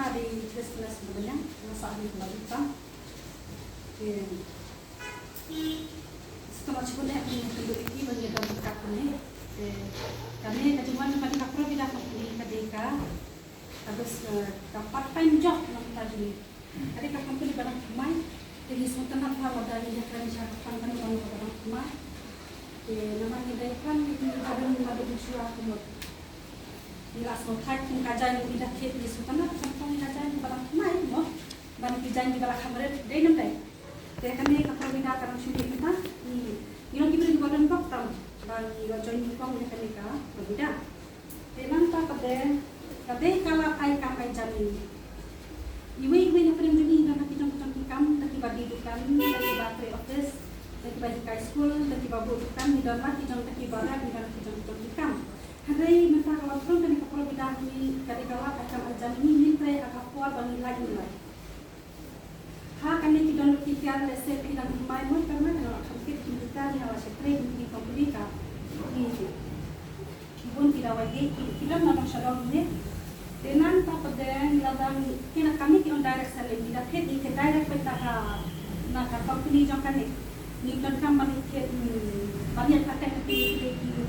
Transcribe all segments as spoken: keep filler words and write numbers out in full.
Dei Christmas na bniah, nga sah dei kumba bita. Te sngewbha sngewbha ïa kane ka dei ki ban ïa don ka kane. Te kane ka jingwan kane ka provider company ka dei ka, ka bes, eh, ka part time job na ka jingim. Ka dei ka company ba dang thymmai. Te ngi sngewtynnat ha lada ngi ïakren sha ka company ba dang thymmai. Te namar ngi dei kren ngi ba dang ba dang shuwa kumno. Ngi la sngewthuh kum ka jaiñ ngi da thied ngi sngewtynnat kan kong ka jaiñ ba dang thymmai mo. Ban ki jaiñ ki ba la kham rit dei nam dei. Te kane ka provider ka dang shu dei mynta. Ngi ngi long ki briew ki ba dang bok tam ba ngi la join nyngkong ïa kane ka provider. Te nangta pat de ka dei ka lad ai kam ai jam ïa ngi. Iwei iwei na pdeng jong ngi don ha ki jong ki jong ki kam, da ki ba die dukan, da ki ba trei office, da ki ba hikai skul, da ki ba buh dukan, ngi don la ki jong da ki ba rep, ngi don ha ki jong ki jong ki kam. Hynrei mynta ka la phrang kane ka provider ngi ka dei ka lad ai kam ai jam ïa ngi, ngin trei ha ka por ba ngi lait ngi lait. Ha kane ki don ki tiar, lehse phi dang thymmai mo, ka dei ka la kham kit ki tiar, ngi la shu trei ki company ka. Ngi ki bun ki dawai ki, ki, ki don na dong sha dong ne. Te nangta pat de ngi la dang, ki na kane ki on direct selling, ngi da thied ngi thied direct beit na ka, na ka company jong kane. Ngi donkam ban ïa thied, mm, ban ïa thied na ki, ki, ki, ki,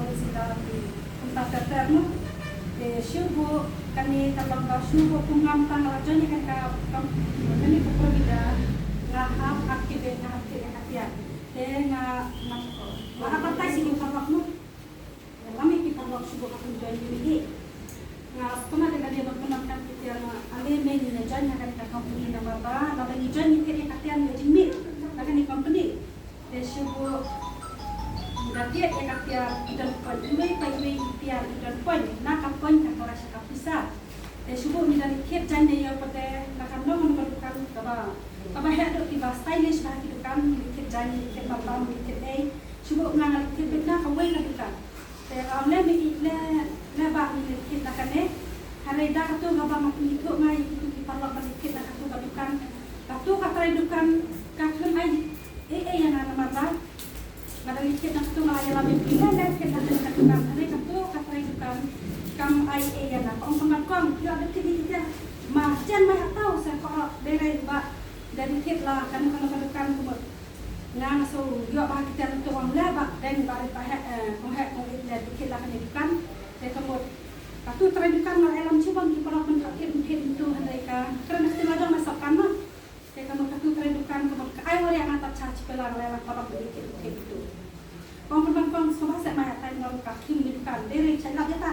ki, kumta ter ter mo. Te shu buh kane ka long ba shu buh kum ngam tang la join ïa kane ka, ka, kane ka provider, nga hap activate, nga hap thied ïa ka tiar. Te nga, nga, nga hap advertise ïa ki paralok mo. Lam ïa ki paralok shu buh ka pynjoin ïa ngi. Nga sngewtynnat ïa ka dei ban pyndonkam ki tiar, nga ale mei ngi join ha kane ka company namar ba lada ngi join ngi thied ïa ka tiar ngi ïoh jingmih na kane company. Te shu buh ngi da thied ïa ka tiar, i don point, iwei pa iwei i tiar i don point, na ka point ka tharai sha ka pisa. Te shu buh ngi da thied jaiñ ne ïa pat de na ka nong ka dukan kaba, kaba heh duh kiba stylish ba ha ki dukan, ngi thied jaiñ, ngi thied mar bam, ngi thied ei. Shu buh nga nga thied beit na kawei ka dukan. Te nga ong le mei, le, le bah ngi thied na kane. Hynrei da katu kaba nga pynithuh nga ïa kitu ki paralok ba ngi thied na katu ka dukan. Katu ka trai dukan ka khlem ai ei ei ïa nga namar ba nga da thied na katu, nga la ïalam ïa phi, le le thied na kane ka dukan. Hynrei katu ka trai dukan kam ai ei ei ïa nga. Ka ong pynban kong, phi la dep thied ïa ki tiar. Ma jan mai ha tau sa ko dei rei ba da thied la kano kano ka dukan kumut. Nga nga shu ïoh ba ki tiar, to ong le ba dei ba rit ba heh, eh, kong heh kong rit ne thied la kane dukan. Te ka mut katu trai dukan nga ïalam shibun ki paralok ban thied thied tu, hynrei ka kren ka la jong ma sap kan ma. Te ka mut katu trai dukan ka mut ka ai wariah nga ta cha chi pela nga ïalam paralok ban thied thied tu. Kong pynban kong sngewbha seh ma ïa tai nga ka khim ni dukan dei rei cha lap ïa ta.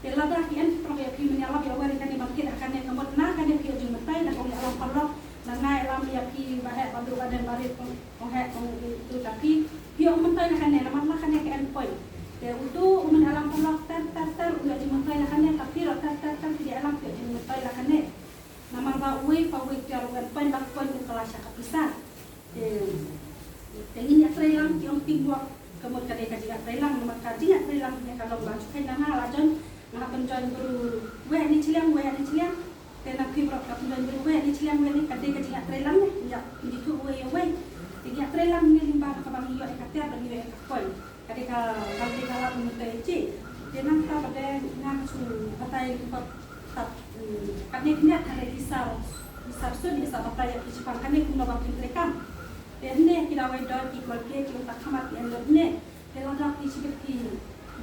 Te lada ki en ki paralok ïa phi, men ïalap ïa wei kane ban thied ha kane, ka mut na kane phi ïoh jingmyntoi da kong ïalam paralok, na nga ïalam ïa phi ba heh ba duh ba dang ba rit kong, kong heh kong rit tu, ta phi phi ïoh mynta na kane namar na kane ka end point. Te utu u men ïalam paralok ter ter ter u ïoh jingmyntoi na kane, ta phi ruh ter ter ter phi ïalam phi ïoh jingmyntoi na kane. Namar ba uwei pa uwei u tiar u end point, lak point u kylla sha ka pisa. Te, te ngin ïatreilang, ki ong teamwork, ka mut ka dei ka jingïatreilang, namar ka jingïatreilang ne ka long ba shu kheiñ na nga la join, nga hap ban join bru wei ne chiliang, wei ne chiliang. Te na phi baroh ka pynjoin bru wei ne chiliang, wei ne ka dei ka jingïatreilang ne, ïa pynjithuh uwei ïa uwei. Te jingïatreilang ne lyngba kaba ngi ïoh ïa ka tiar, ba ngi ïoh ïa ka point. Ka dei ka, ka dei ka lad mynta ïa ki. Te nangta ba dei nga shu batai ki pat tap, mm, katne ki niat hynrei ki sar, ki sar sun ki sar batai ïa ki shaphang kane kumno ba kin treikam. Te hynne ki dawai dor ki kwalpie ki ong ta khmat ki en lut ne. Te lada ki shibit ki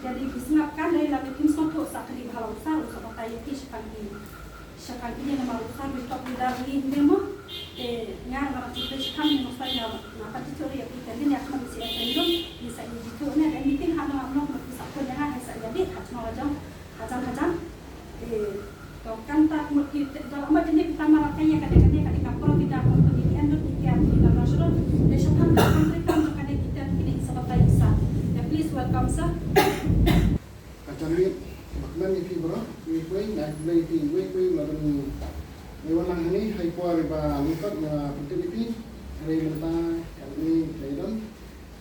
jadi ki sngap kan dei lada kim sngewthuh sa kali ba hala u sar u sa batai ïa ki shaphang ki. Shaphang kine namar u sar u top leader hi hynne mo. Te nga nga ba ki pei shaphang ne mosai nga nga pat jithuh ïa ki, te hynne ïa khmat ki sa ïa tendong ki sa ïa jithuh ne, te meeting ha nong ha nong ki sa phone ïa nga, ha sa ïa dih ha jnong la jong. Hajan hajan. Eh, to kanta mut ki, to la mut kane kita mara kane kane kane kane ka provider company ki endut ni ki am ki la rashron. Te shaphang ka country kam jong kane kita kine isa batai isa. Te please welcome sir. Ka jan miet, bad kmen ïa phi baroh, iwei pa iwei, nga kmen ïa phi iwei pa iwei, la don iwei lang hangne, ha i por iba lyngkot nga pyntip ïa phi, hynrei mynta ka dei ka don.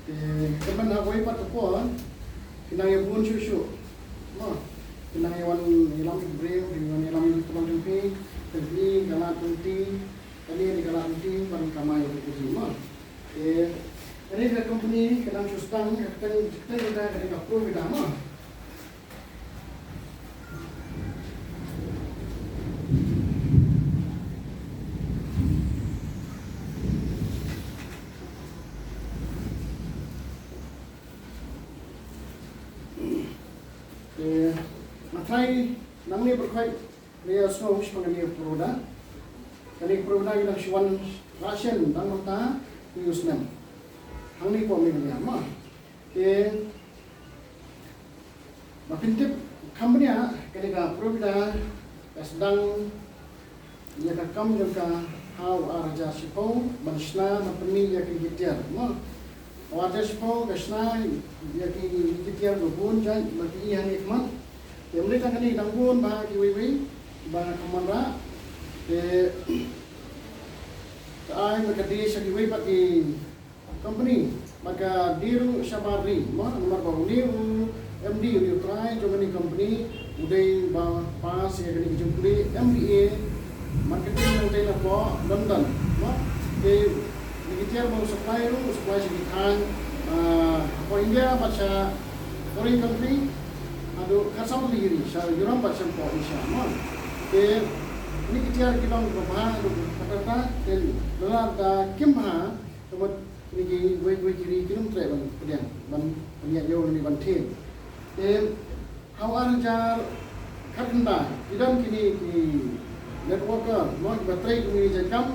Te, kynmaw ha kawei pat ka por, ki nang ïa bun shuh shuh. Mo, ki nang ïa wan ïalam ki briew, ki wan ïalam ki briew jong phi, te phi, ka lad jong phi, kane ka lad jong phi, ban kamai ïa ka jingim mo. Te, kane ka company, ka nang shu sdang, ka kyrteng, ka kyrteng ka dei ka Provida mo. Nai nangne pyrkhat ïa sngewsih pang kane pyrkhat. Kane pyrkhat ngi dang shuan rashen dang mynta ni usnem. Hangne pom ni ma. Te ma pyntip company ha kane ka pyrkhat ka sdang ïa ka kam jong ka ha u ar hajar shiphew ban shna ban pynmih ïa ki tiar ma. U ar hajar shiphew ka shna ïa ki tiar ba bun jait ba ki ïa ngi khmat. Te mlei tang kane dang bun ba ki wei wei ba ka man ra. Te ka ai ba ka dei sha ki wei ba ki company ba ka dei ruh shabar ri ma namar ba une u M D une u trai jong kane company u dei ba pass ïa kane ka jingpule M B A marketing nangtei napoh London ma. Te kine ki tiar ba u supply ruh u supply sha ki thaiñ hapoh India bad sha foreign country haduh khatsaw tylli ri sha Europe bad sha poh Asia ma. Te kine ki tiar ki long ba bha haduh katta katta te lada kim bha ka mut kine ki wei wei ki ri kin ym treh ban pdiang ban pynïaid ïew lane ban thiem. Te ha u ar hajar khatkhyndai ki don kine ki networker mo kiba trei kum ki jait kam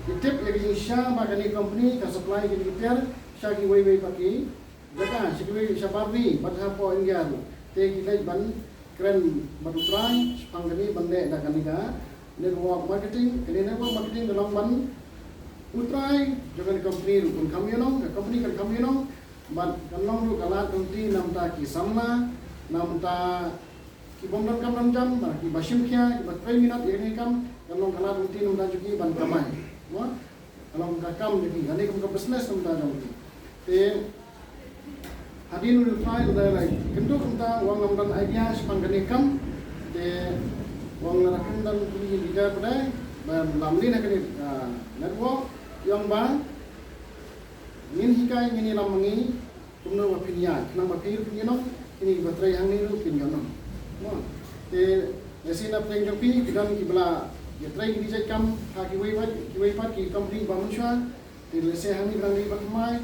ki tip ïa ka jingshisha ba kane company ka supply kine ki tiar sha ki wei wei pat ki jaka sha ki wei sha bad ri bad hapoh India ruh. Te ki leit ban kren bad u trai shaphang kane ban leh da kane ka network marketing. Kane network marketing ka long ban u trai jong kane company ruh kan kham ïanong, ka company kan kham ïanong bad kan long ruh ka lad lynti na bynta ki samla, na bynta ki bym don kam don jam, bad kiba shim khia, kiba trei minot ïa kane ka kam, kan long ka lad lynti na bynta jong ki ban kamai. Mo? Ka long ka kam jong ki, kane kum ka business na bynta jong ki. Te hadien u trai u dei lai kynduh kumta u ong ngam don idea shaphang kane ka kam. Te u ong lada kim don kine ki leader ba dei ba lam lin ha kane ka network, u ong ba ngin hikai, ngin ïalam ma ngi kumno ba phin ïaid, khnang ba phi ruh phin ïalam, kine kiba trei hangne ruh kin ïalam. Mo. Te lehse na pdeng jong phi ki don kiba la ïatrei kine ki jait kam ha kiwei pat, kiwei pat ki company ba mynshuwa. Te lehse hangne ka dang dei ba thymmai.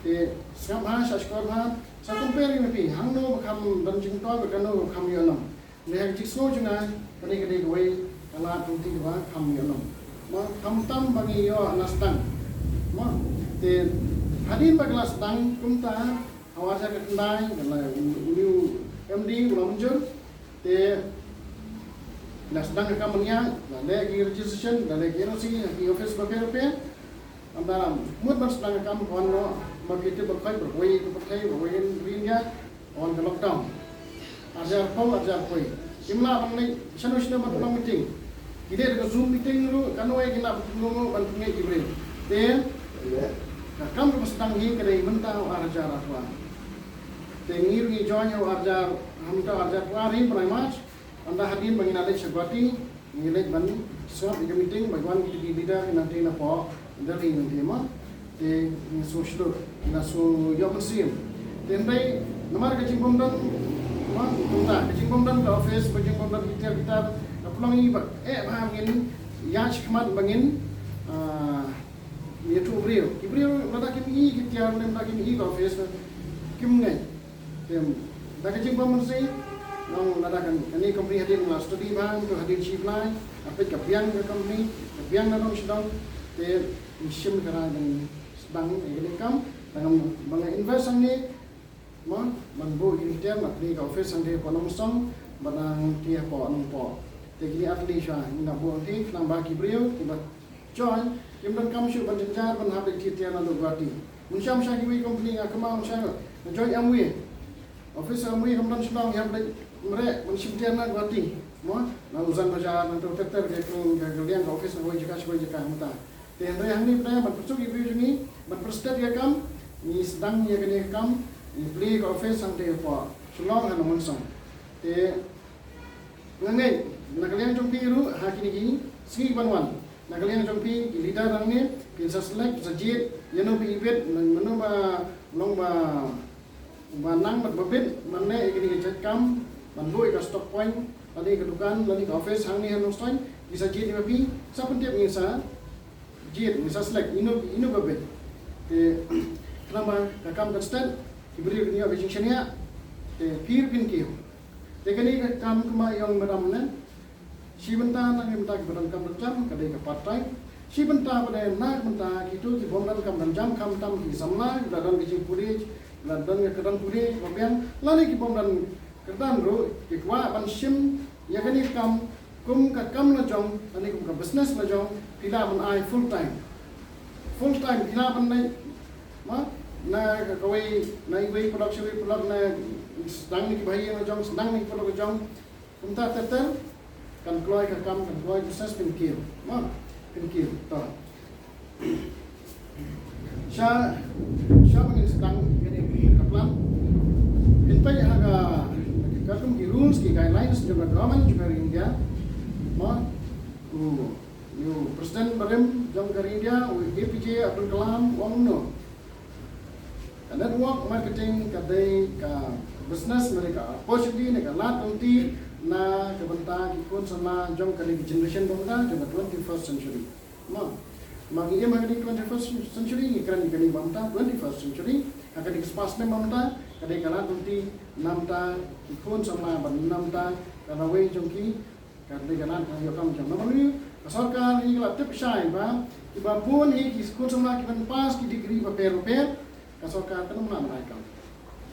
Te sngap bha, shah shkor bha, sa compare ïa phi hangno ba kham don jingtoi bad kano ba kham ïalam. Lehse ka jingsngew jong nga kane ka dei kawei ka lad lynti kaba kham ïalam. Mo, khamtam ba ngi ïoh na sdang. Mo, te hadien ba ka la sdang kumta ha u ar hajar khatkhyndai, la u, u, u M D u la mynjur. Te la sdang ka kam ban ïaid, la leh ki registration, la leh ki N O C ha ki office bapher bapher. Ynda mut ban sdang ka kam, wan noh, ma phi tip ba khoit ba wei ka pyrthei, ba wei ka India, wan ka lockdown. Ar hajar arphew, ar hajar arphew wei. Kim lah ban leit shano shano ban pynlong meeting. Ki leit da ka Zoom meeting ruh, kano ei ki lah ban pynlong ban pynngeit ki briew. Te ka kam kaba sdang hi ka dei mynta u ar hajar arphew. Te ngi ruh ngi join ha u ar hajar, ha mynta u ar hajar arphew ar hi bnai March. Ynda hadien ba ngi la leit sha Guwahati, ngi leit ban sngap ïa ka meeting ba wan kito ki leader ki nangtei napoh Delhi nangtei mo. Te ngi shu shlur, ngi la shu ïoh mynsiem. Te hynrei namar ka jingbym don, mo, kumta ka jingbym don ka office, ka jingbym don ki tiar ki tar, ka pynlong ïa ba eh bha ngin ïaid shakhmat ba ngin, ah, ïathuh briew. Ki briew lada kim i ki tiar ne lada kim i ka office, kim ngeit. Te da ka jingbym mynsiem, long lada kan, kane company hadien la study bha, to hadien shi bnai, la peit ka biang ka company, ka biang na nong shnong, te ngi shim ka rai ban sdang ïa kane ka kam, da ngam, ba nga invest hangne, mo, ban buh ïa kine ki tiar, ban plie ka office hangne hapoh Nongstoiñ, bad nangtei hapoh Nongpoh. Te kine ar tylli shuwa ngi la buh hangne, khnang ba ki briew kiba join, kim donkam shuh ban jynjar ban hap leit tiar tiar naduh Guwahati. Mynshuwa mynshuwa kiwei company nga kynmaw mynshuwa nga join Amway. Office Amway kam don shnong, ngi hap leit mareh ban shim tiar na Guwahati. Mo, na Usan Bazaar, na ter ter ter ka, ka, ka liang ka office na kawei jaka sha kawei jaka mynta. Te hynrei hangne pat ban pynsuk ïa ki briew jong ngi ban pynsted ïa ka kam, ngi sdang ïa kane ka kam, ngi plie ka office hangtei hapoh Shillong ha Nongstoiñ. Te nga ngeit na ka liang jong phi ruh ha kine ki sngi ban wan, na ka liang jong phi ki leader hangne phin sa select, sa jied ïano ba ibit, mano ba long ba, ba nang bad ba bit ban leh ïa kine ki jait kam, ban buh ïa ka stock point lane ka dukan lane ka office hangne ha Nongstoiñ. Phi sa jied ïa phi, sa pyntip, ngin sa jied, ngin sa select ïano, ïano ba bit. Te khnang ba ka kam kan sted, ki briew kin ïoh ka jingshaniah. Te phi ruh phin kiew. Te kane ka kam kaba ïong ba dang ne, shi bynta na ka bynta kiba donkam donkam ka dei ka part time. Shi bynta ba dei na ka bynta kito ki bym donkam donkam, khamtam ki samla, la don ka jingpule, la don ka kyrdan pule ba biang, lane ki bym don kyrdan ruh, ki kwah ban shim ïa kane ka kam kum ka kam la jong, lane kum ka business la jong, phi lah ban ai full time. Full time phi lah ban leit, ma, na kawei, na iwei paralok sha iwei paralok, na sdang na ki bahaïing la jong, sdang na ki paralok la jong. Kumta ter ter kan kloi ka kam, kan kloi ka business, phin kiew, ma, phin kiew. To. Sha, sha ba ngin sdang kane ka plan, phin peit ha ka, ka kum ki rules, ki guidelines jong ka government jong ka India, ma, u, u President barim jong ka India, u A P J Abdul Kalam, u ong kumno. Ka network marketing ka dei ka business ne ka opportunity ne ka lad lynti na ka bynta ki khun samla jong kane ka generation ba mynta, jong ka twenty-first century. Ma, ma ngi im ha kane ka twenty-first century, ngi kren ïa kane ba mynta, twenty-first century, ha kane ka spah snem ba mynta, ka dei ka lad lynti na bynta ki khun samla, ba na bynta ka lawei jong ki, ka dei ka lad ka ïoh kam jong. Namar ïa ka sorkar hi ka la tip shai ba kiba bun hi ki khun samla kiban pass ki degree bapher bapher, ka sorkar kan ym lah ban ai kam.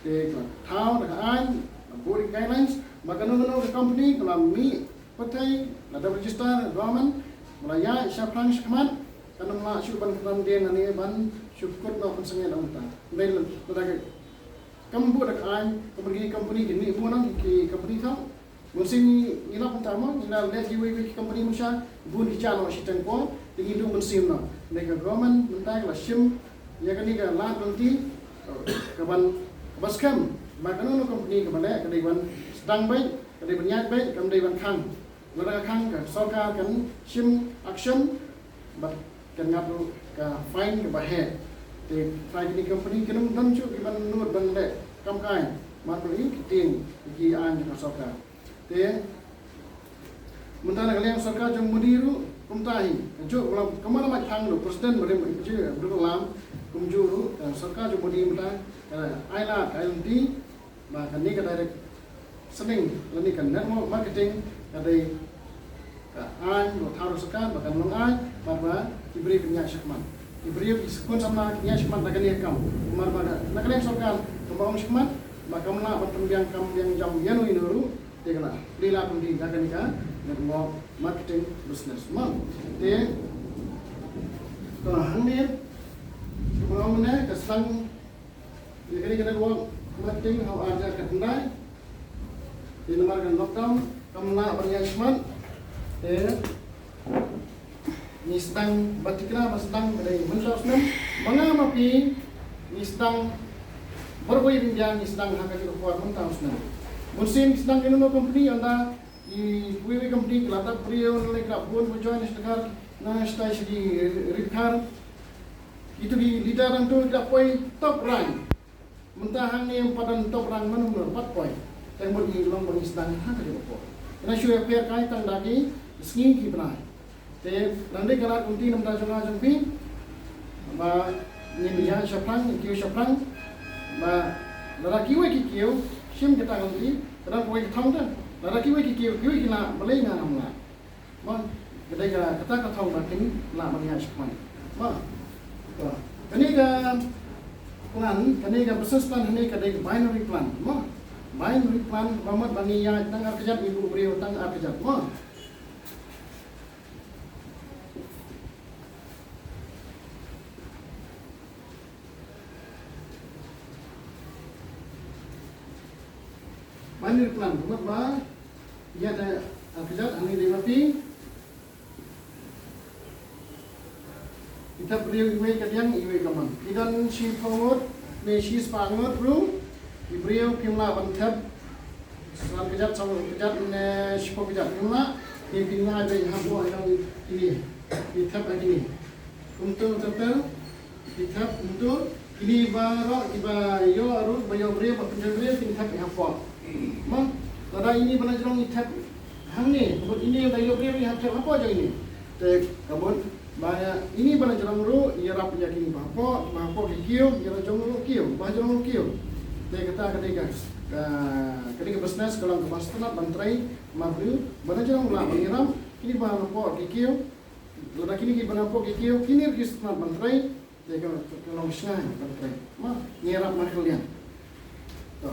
Te ka thaw da ka aiñ, ka bun ki guidelines, ba kano kano ka company ka la mih pyrthei, la dep register government, ba la ïaid shaphrang shakhmat, kan ym lah shuh ban kynran dien lane ban shu kut noh pynsangeh na mynta. Dei la, la da ka kam bun da ka aiñ, ka bun ki company ki mih bun nang ki company thaw. Mynsiem ngi lap mynta mo, ngi la leh kiwei kiwei ki company mynshuwa, bun ki jah noh shiteng por, te ngi duh mynsiem noh. Dei ka government mynta ka la shim ïa kane ka lad lynti, ka ban, ka ban skhem ba kano kano company kaba leh ka dei ban sdang beit, ka dei ban ïaid beit, kam dei ban khang. Lada ka khang ka sorkar kan shim action, bad kan ngat ruh ka fine kaba heh. Te trai kine company kin ym don shuh kiban nud ban leh kam kai, mar ba ïoh ki tieng ki aiñ jong ka sorkar. Te mynta na ka liang sorkar jong Modi ruh kumta hi, kajuh kumba la mait phang ruh President barim A P J Abdul Kalam, kumjuh ruh ka sorkar jong Modi mynta ka ai lad, ka ai lynti ba kane ka direct selling lane ka network marketing ka dei ka aiñ ba thaw da ka sorkar ba kan long aiñ, bad ba ki briew kin ïaid shakhmat. Ki briew ki khun samla kin ïaid shakhmat da kane ka kam. Namar ba na ka liang sorkar kaba ong shakhmat ba kam lah ban pynbiang kam biang jam ïano ïano ruh, te ka la plie lad lynti da kane ka network marketing business. Mo, te, to hangne kaba ong ne ka sdang ïa kane ka network marketing ha u ar hajar khatkhyndai. Te namar ka lockdown kam lah ban ïaid shakhmat. Te ngi sdang ba tikna ba sdang ka dei mynta u snem. Ma nga ma phi ngi sdang, baroh kawei India ngi sdang ha kajuh ka por mynta u snem. Bun sien ngi sdang ïa kano kano company, ynda kiwei kiwei company ki la dap briew ne ki la bun ba join na sdang na sdang sha ki ri Dkhar. Itu ki leader nangtu ki la poi top rank. Mynta hangne ym pat don top rank mano mano, ym pat poi. Te mut ngi long ba ngi sdang ha kajuh ka por. Kane shu ïapher kai tang da ki sngi ki bnai. Te nang dei ka lad lynti na bynta jong nga jong phi ba ngin ïaid shaphrang, ngin kiew shaphrang. Ba lada kiwei ki kiew, shim kata ka lynti, ka dang kawei ka thong te. Lada kiwei ki kiew, kiwei ki lah, balei nga ngam lah. Mo, ka dei ka, kata ka thong ba kin lah ban ïaid shakhmat. Mo. To. Kane ka plan, kane ka business plan hangne ka dei ka binary plan. Mo. Binary plan, ba mut ba ngi ïaid tang ar kjat, ngi buh briew tang ar kjat. Mo. Binary plan, ka mut ba ïa da, ah, ka jait hangne dei ma phi. Ki thep briew iwei ka diang, iwei ka mon. Ki don shiphew ngut ne shispah ngut ruh, ki briew kim lah ban thep san ka jait, saw ka jait ne shiphew ka jait, kim lah. Ki, ki ngai beit hapoh ïa kine, ki thep ha kine. Kumto ter ter. Ki thep kumto, kine baroh kiba ïoh ruh, ba ïoh briew, ba pynjah briew, kin thep hapoh. Mo, lada ine ba la jrong i thep hangne, ka mut ine ba ïoh briew i thep hapoh jong ine. Te ka mut ba ine ba la jrong ruh i ïarap ïa kine ba hapoh, ba hapoh ki kiew, ïa la jrong ruh kiew, ba jrong ruh kiew. Te kata ka dei ka ka, ka dei ka business ka long kaba sngewtynnat ban trei, ma briew, ba na jrong la ban ïarap, kine ba napoh ki kiew, lada kine kiba napoh ki kiew, kine ruh ki sngewtynnat ban trei, te ka, ka, ka long shngaiñ ban trei. Ma, ngi ïarap markylliang. To.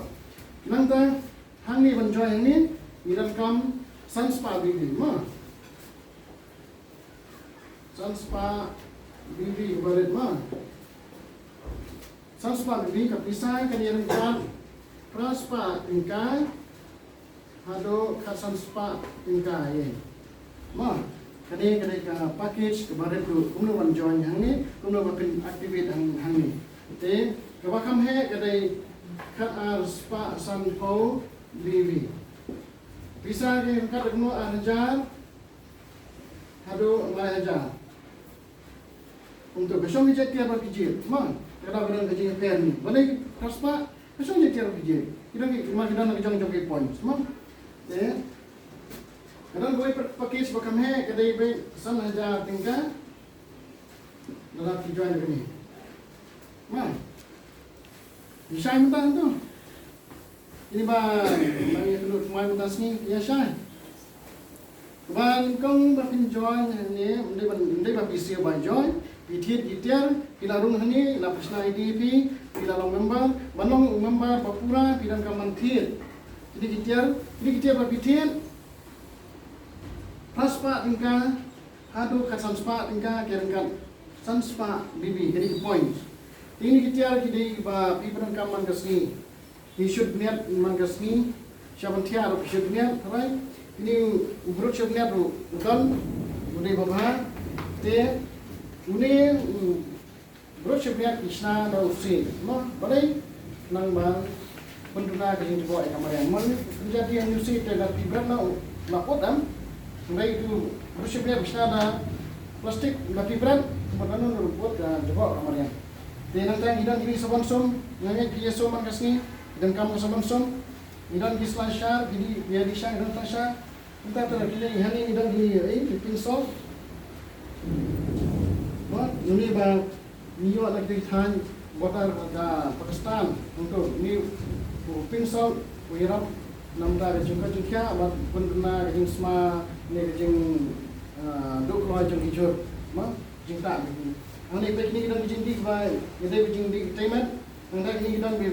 Nangta, hangne ban join hangne, ngi donkam san spah B B, ma. San spah B B kaba rit, ma. San spah B B, ka pisa kan ïaryngkat phra spah tyngka haduh khatsan spah tyngka ïa. Ma, kane, kane ka package kaba rit ruh, kumno ban join hangne, kumno ba phin activate hang, hangne. Te, kaba kham heh ka dei khatar spah sanphew B B. Pisa ka ïaryngkat kumno, ar hajar haduh lai hajar. Kumto, ka shong ïa ka tiar ba phi jied, ma, ka dei ka dang ka jingïapher ni. Balei ka spah, ka shong ïa ka tiar ba phi jied. Ki dang ki, ma, ki dang ka jong jong ki points, ma. Te, ka dang kawei pa-, package ba kham heh, ka dei beit san hajar tyngka. Lada phi join kane. Ma. Ïa shai mynta to. Ini ba, ba ïa kynduh thymmai mynta sngi, ïa shai. Ba nyngkong ba phin join hangne, ym dei ba, ym dei ba phi siew ba join, phi thied ki tiar, phi la rung hangne, la pynshna I D phi, phi la long member, ban long u member ba pura, phi donkam ban thied. Kine ki tiar, kine ki tiar ba phi thied, phra spah tyngka, haduh khatsan spah tyngka, ki ryngkat san spah B B, kine ki points. Te kine ki tiar ki dei ba phi pyndonkam man ka sngi. Phi shu bniat man ka sngi, sha ban thiah ruh phi shu bniat, hooid. Kine u brut shu bniat ruh u don, u dei babha. Te une u brut shu bniat ki shna da u sien, mo, balei? Khnang ba pynduna ka jingjngoh ïa ka mariang. Mo, pynjah ïa u sien te da phi bret na u, na u pot em. Hynrei u brut shu bniat ki shna da plastik, da phi bret, kumba nanu ruh u pot ka jingjngoh ka mariang. Te nangta ngi don kine ki sabon sum, nga ngeit phi ïa sum man ka sngi, phi donkam ka sabon sum. Ngi don ki slasher, kine, ïa ki sha, ngi don slasher. Nangta te kine, hangne ngi don kine, eh, ki pink salt. Mo, une ba ngi ïoh na ki thaiñ border ka Pakistan, nangtu une u pink salt u ïarap namar ka jingkoit jingkhiah bad pynduna ka jingsma ne ka jing, ah, duh kloi jong ki jhur. Mo, jingtah. Hangne peit kine ki don ki jingdih ba ïadei bad jingdih tei met. Nangta kine ki don ki,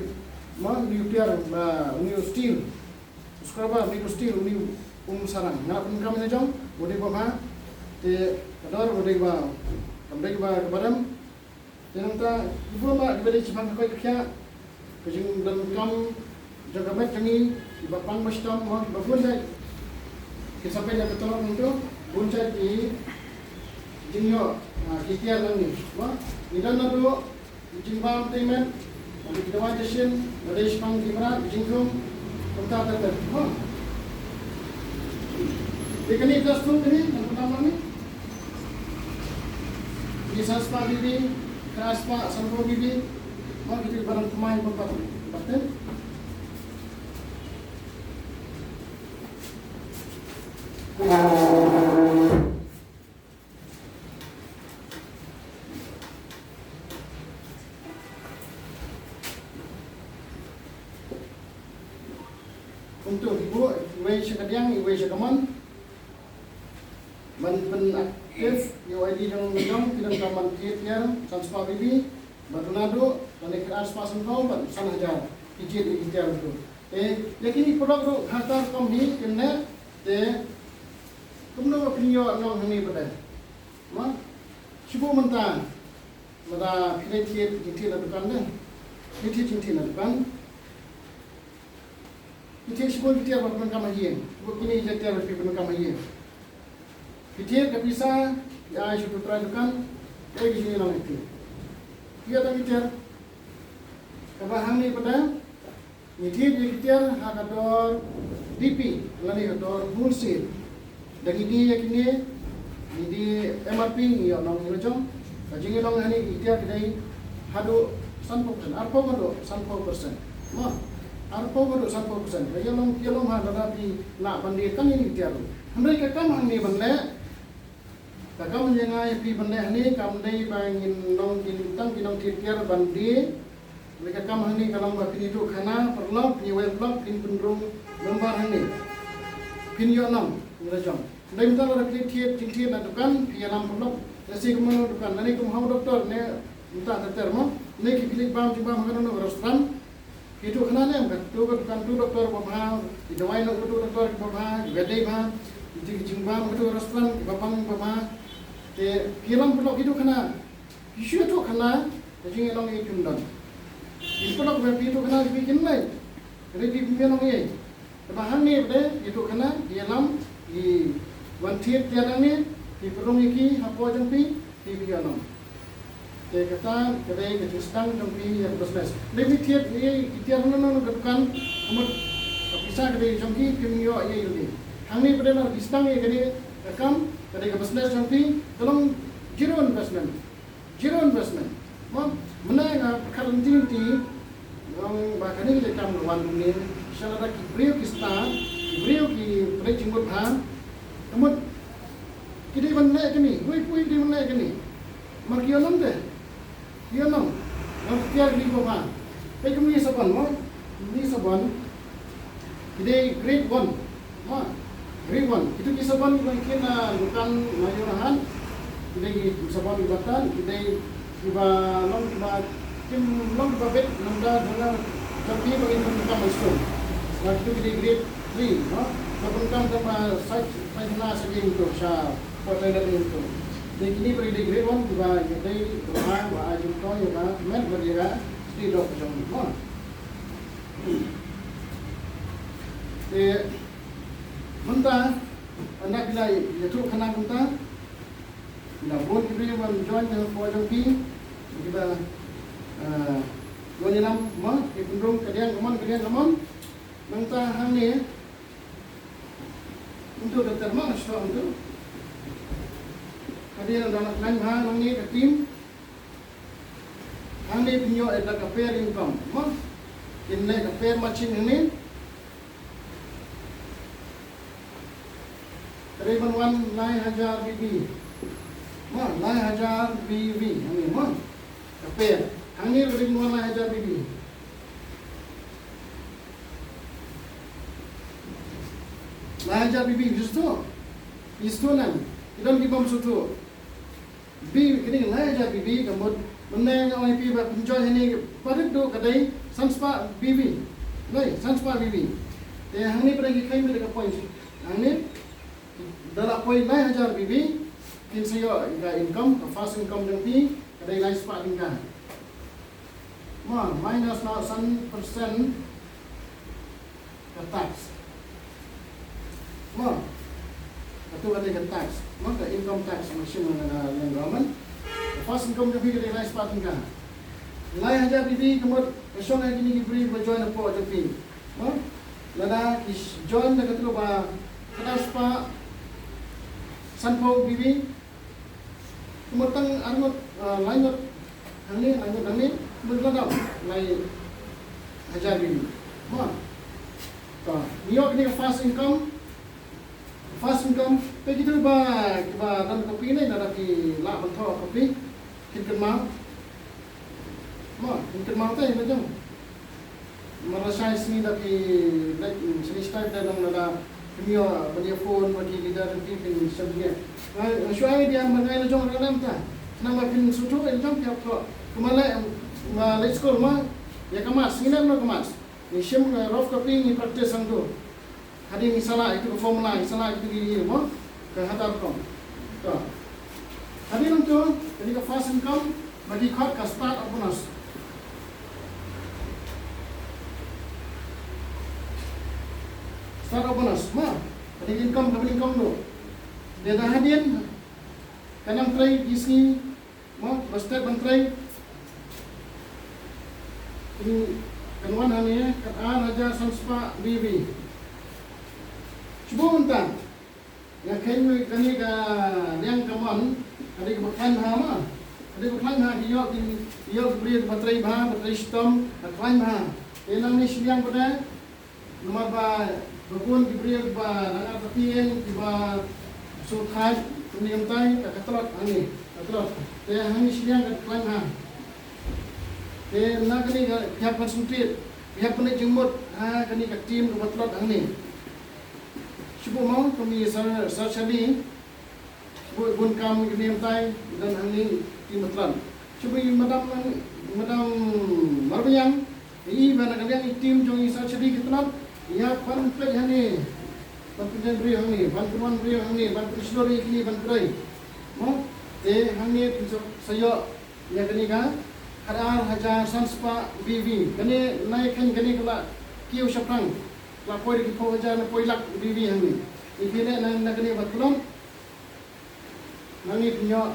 mo, une u tiar ba une u steel. U scrubber, une u steel, une um sarang. Nga la pyndonkam ïa la jong, u dei ba bha. Te ka dor u dei ba, kam dei ba, ba rem. Te nangta, kiba bun ba, kiba dei shaphang ka koit ka khiah, ka jingdonkam jong ka met jong ngi, kiba pang ba shitom, mo, kiba bun jait. Ki sa peit ïa ka tnat nangtu, bun jait ki jingïoh, ah, ki tiar nangne, mo. Ngi don naduh ki jingbam tei met, ki dawai jashin, ba dei shaphang ki mrad, ki jingkhum, kumta ter ter. Mo. Te kane ka dustbin kane, ngan pyndonkam nangne. Kine san spah B B, khatar spah sanphew B B. Mo, kito ki ba dang thymmai pat pat. Pat ter. Kumto, iwei sha ka diang, iwei sha ka mon. Ban pynactive ïa u I D jong, jong, ki donkam ban thied tiar, san spah B B, bad u naduh, lane khatar spah sanphew, bad san hajar, ki jied ïa ki tiar kumto. Te, ïa kine ki product ruh, ha ka rukom hi, kine, te, kumno ba phin ïoh nong hangne pat de. Mo, shu buh mynta, lada phi dei thied, jingthied na dukan de. Phi thied jingthied na dukan. Phi thied shibun ki tiar ba phi pyndonkam ha ïing. Shu buh kine ki tiar ba phi pyndonkam ha ïing. Phi thied ka pisa, phi ai sha u trai dukan, dei ki jingïalang ïa phi. Phi ïoh tang ki tiar. Kaba hangne pat de, ngi thied ïa ki tiar ha ka dor D P, lane ka dor wholesale. Da ngi die ïa kine, ngi die M R P ngi ïoh nong ïa la jong. Ka jingïoh nong hangne ki tiar ki dei haduh sanphew percent, arphew haduh sanphew percent. Mo, arphew haduh sanphew percent. Ka ïoh nong, ïoh nong ha lada phi lah ban die tang ïa ki tiar. Hynrei ka kam hangne ban leh, ka kam ïa nga ïa phi ban leh hangne kam dei ba ngin nong, ngin tang ki nongthied tiar ban die. Lei ka kam hangne ka long ba phin ïathuh khana paralok, phin ïa wei paralok, phin pynrung nombar hangne. Phin ïoh nong, ngi la jong. Dei mynta lada phi thied jingthied na dukan, phi ïalam paralok. Lehse kumno dukan, lane kum ha u doktor ne mynta ter ter mo. Ne ki phi leit bam jingbam ha kano kano ka restaurant. Phi ïathuh khana ne em, kato ka dukan tu doktor ba bha, ki dawai na kato doktor kiba bha, kiba dei bha, ki jingbam kato ka restaurant kiba bang ba bha. Te phi ïalam paralok, phi ïathuh khana. Phi shu ïathuh khana, ka jingïalang ïa phi ym don. Phi paralok ba phi ïathuh khana phi kim lei. Ka dei phi pynïalang ïa. Te ba hangne ba dei ïathuh khana, ïalam, i wan thied tiar hangne, phi pynrung ïa ki hapoh jong phi, phi pynïalang. Te kata ka dei ka jingsdang jong phi ïa ka business. Lei phi thied ïa ki tiar hangne na ka dukan, ka mut ka pisa ka dei jong ki, phim ïoh ïa ïa. Hangne ba dei na ka jingsdang ïa ka dei ka kam, ka dei ka business jong phi, ka long zero investment. Zero investment. Mo, mynne nga pyrkhat lynti lynti, nga ong ba kane ka kam ka wan kumne, sha lada ki briew ki stad, ki briew ki pynleit jingmut bha, ka mut ki dei ban leh kane, wei pui ki dei ban leh kane. Mar ki ïoh nong te, ki ïoh nong, nang tiar ki dei ba bha. Peit kumne Sabon mo, kumne Sabon. Ki dei grade one. Ma, grade one. Kito ki sabon kiba ngi kit na dukan na ïoh na hat. Ki dei ki sabon kiba tad, ki dei kiba long kiba kim long kiba bit namar da dang ki ba ngi pyndonkam ha store. Ba kito ki dei grade three, no? Ba pyndonkam tang ba sait, sait na sa ïing to, sha port toilet ïing to. Dei kine ba dei grade one kiba ïadei ba ai jingtoi ïa ka met bad ïa ka stri dok jong ngi, no? Te mynta, ynda phi la ïathuh khana mynta, phi la bun ki briew ban join na ka jong phi, kiba, eh, wan ïalam mo, ki pynrung ka diang ka mon, ka diang ka mon. Mynta hangne, ntu da ter mo, shuwa ntu. Hadien da la khlaiñ bha nangne ka team. Hangne phin ïoh da ka pair income, mo? Kin leh ka pair matching hangne. Ka dei ban wan lai hajar B B. Mo, lai hajar B B hangne, mo? Ka pair. Hangne ka dei ban wan lai hajar B B. Lai hajar B B, phi sngewthuh? Phi sngewthuh ne em? Ki don ki bym sngewthuh. B B, kane ka lai hajar B B, ka mut, mynne nga ong ïa phi ba pynjoin hangne, ba rit duh ka dei, san spah B B. Dei, san spah B B. Te hangne ba dei ki kheiñ beit da ka point. Hangne, da la poi lai hajar B B, phin sa ïoh ka income, ka first income jong phi, ka dei lai spah tyngka. Ma, minus na san percent. Ka tax. Mo. Kato ka dei ka tax. Mo, ka income tax, ma shim na ka, na ka government. Ka first income jong phi ka dei lai spah tyngka. Lai hajar B B ka mut ka shong ha kine ki briew ba join hapoh jong phi. Mo. Lada ki join da kato ba khatar spah sanphew B B. Kumba tang arngut, ah, laingut hangne, laingut hangne, kumba la dap lai hajar B B. Mo. To, ngi ïoh kane ka first income. First income, te kito ba, kiba don copy ne, lada phi lah ban thoh copy, kin kynmaw. Mo, kin kynmaw te, ba jong. Mar la shai sngi da phi leit, mm, shini shtai da long lada phi ïoh ban ïa phone bad ki leader phi phin shim jingeh. Nga, nga shu ai idea ba ngai la jong rangrem ta. Khnang ba phin sngewthuh ïa la jong phi hap thoh. Kumba leit, mm, ma leit skul ma ïa ka maths, ngi leh noh ka maths. Ngi shim ka rough copy ngi practice hangto. Hadien ngi salah ïa kito ki formula, ngi salah ïa kito ki ïing mo. Ka hatar kong. To. Hadien nangto, kane ka first income, ba ki khot ka start up bonus. Start up bonus, mo. Kane ka income, kane ka income to. Te da hadien, ka nang trei ki sngi, mo, ba step ban trei. Kan wan hangne, ka ar hajar san spah B B. Shu buh mynta. Nga kheiñ wei kane ka liang ka mon, ka dei kaba khlaiñ bha ma. Ka dei kaba khlaiñ bha, ki ïoh ki, ki ïoh ki briew kiba trei bha, ba trei shitom, ka khlaiñ bha. Te nangne shiliang pat de, namar ba, ba bun ki briew kiba nang artatien, kiba sngewthait, kumne kumtai, ka, ka tlot hangne, ka tlot. Te hangne shiliang ka khlaiñ bha. Te na kane ka phi hap concentrate, phi hap pynleit jingmut ha kane ka team kaba tlot hangne. Shu buh mo, kum i Sir, Sir Shadi. Shu buh i Bunkam, i Niamtai, i don hangne i team ba tlot. Shu buh i Madam, Madam Marbaniang, i ba na ka liang i team jong i Sir Shadi ki tlot. Ïa ban peit hangne, ban pynjah briew hangne, ban pynwan briew hangne, ban pynshlur ïa kine ban pynroi. Mo, te hangne phin sa, sa ïoh ïa kane ka khatar hajar san spah B V. Kane nai khan kane ka la kiew shaphrang. La poi da ki phew hajar, la poi lak B V hangne. Ïa kine na, na kane ba tlot. Nangne phin ïoh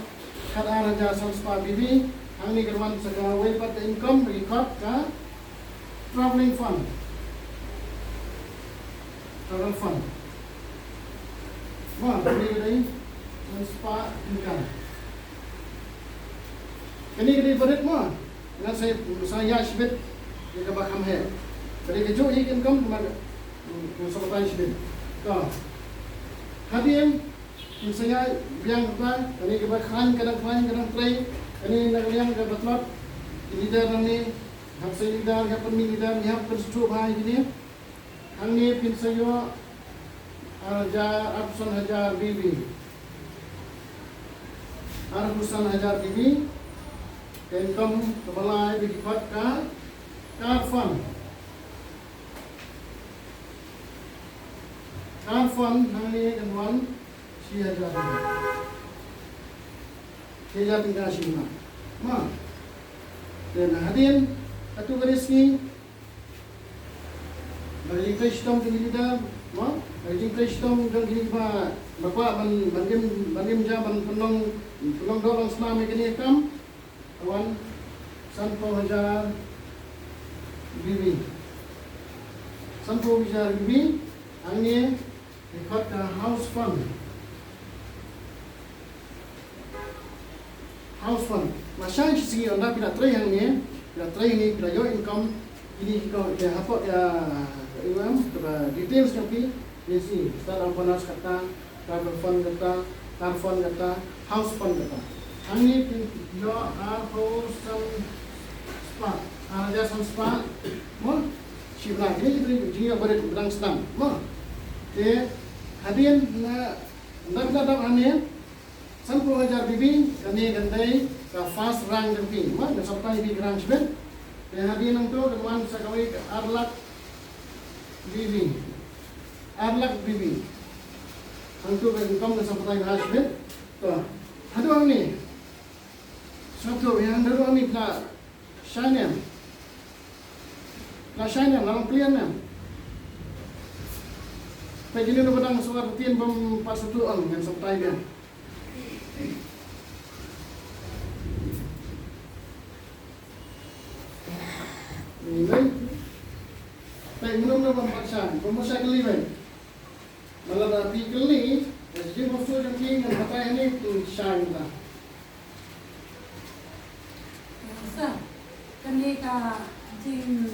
khatar hajar san spah B V, hangne kan wan sa kawei pat ka income ba ki khot ka travelling fund. Travel fund. Mo, kane ka dei san spah tyngka. Kane ka dei ba rit mo. Ngan sa, sa ïa shibit ïa kaba kham heh. Ka dei kajuh hi ka income kumba ngan sa batai shibit. To. Hadien Phin sa ïa biang kata, kane kaba khlaiñ ka dang khlaiñ ka dang trei, kane na ka liang kaba tlot, ki leader nangne, hap sa leader, hap pynmih leader, hap pynsngewthuh bha ïa kine. Hangne phin sa ïoh ar hajar, arphew san hajar B V. Arphew san hajar B V, ka income kaba lai ba ki khot ka car fund. Car fund hangne kan wan Shi hajar tyngka. Shi hajar tyngka shi ma. Ma. Te na hadien, katto katne sngi, ba ka jingtrei shitom jong ki leader, ma, ba ka jingtrei shitom jong ki ba, ba kwah ban, ban im, ban im ja, ban pynlong, pynlong doh long snam ïa kane ka kam. Ka wan sanphew hajar B V. Sanphew hajar B V, hangne ki khot ka house fund. House fund. Lashai shi sngi ynda phi la trei hangne, phi la trei hangne, phi la ïoh income, kine ki khot, ki hapoh, ki, ki, ki details jong phi, phi sngi, start up bonus kata, Travel fund kata, car fund kata, house fund kata. Hangne phin ïoh arphew san spah, ar hajar san spah. Mo, shi bnai, kine ki dei jingïoh barit ba dang sdang. Mo. Te hadien na, na, na, na, hangne, sanphew hajar B V, kane kan dei ka first rank jong phi. Mo, ngan sa batai ïa phi ka rank shibit. Te hadien nangto kan wan sa kawei ka ar lak B V. Ar lak B V. Hangto ka income ka sa batai bha shibit. To. Haduh hangne. Sngewthuh ïa haduh hangne phi la shai ne em? Phi la shai ne em? La long clear ne em? Peit kine ruh ba dang sngewthuh, tien bym pat sngewthuh ong, ngan sa batai biang. Ni lei. Peit, mynno mynno bym pat shai, bym pat shai kylli wei. Lada phi kylli, ka jingbymsngewthuh jong phi ngan batai hangne phin shai mynta. Sir, kane ka jing,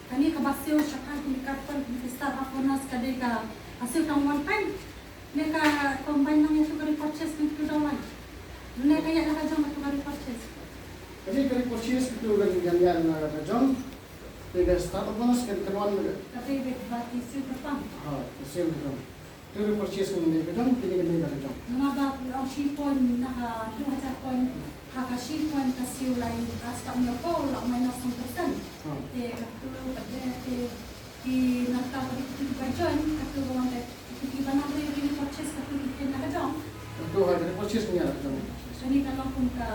kane kaba siew shaphang kine ka fund, kine ki startup bonus, ka dei ka, ka siew tang one time. Ne ka combine lang ïa tu ka repurchase, ne tu dang lang. Ne ka ïa la ka jong ka tu ka repurchase. Kane ka repurchase ka tu ka ïa la ka jong. Te ka startup bonus kan, kan wan ka. Ka dei bad ba ki siew kyrpang. Ha, ka siew kyrpang. Te repurchase kan dei ka jong, kine kan dei ka jong. Namar ba ong shi point na ka, dui hajar point. Ha ka shi point ka siew lai, ka spah hynñiew phew, la minus one percent. Ha. Te ka tu ka dei te Ki nangta ka dei ki ba join, katu ka wan te, ki ba nang re-, re-, repurchase katu ki ken na ka jong. Katu ha, repurchase kane na ka jong. Kane ka long kum ka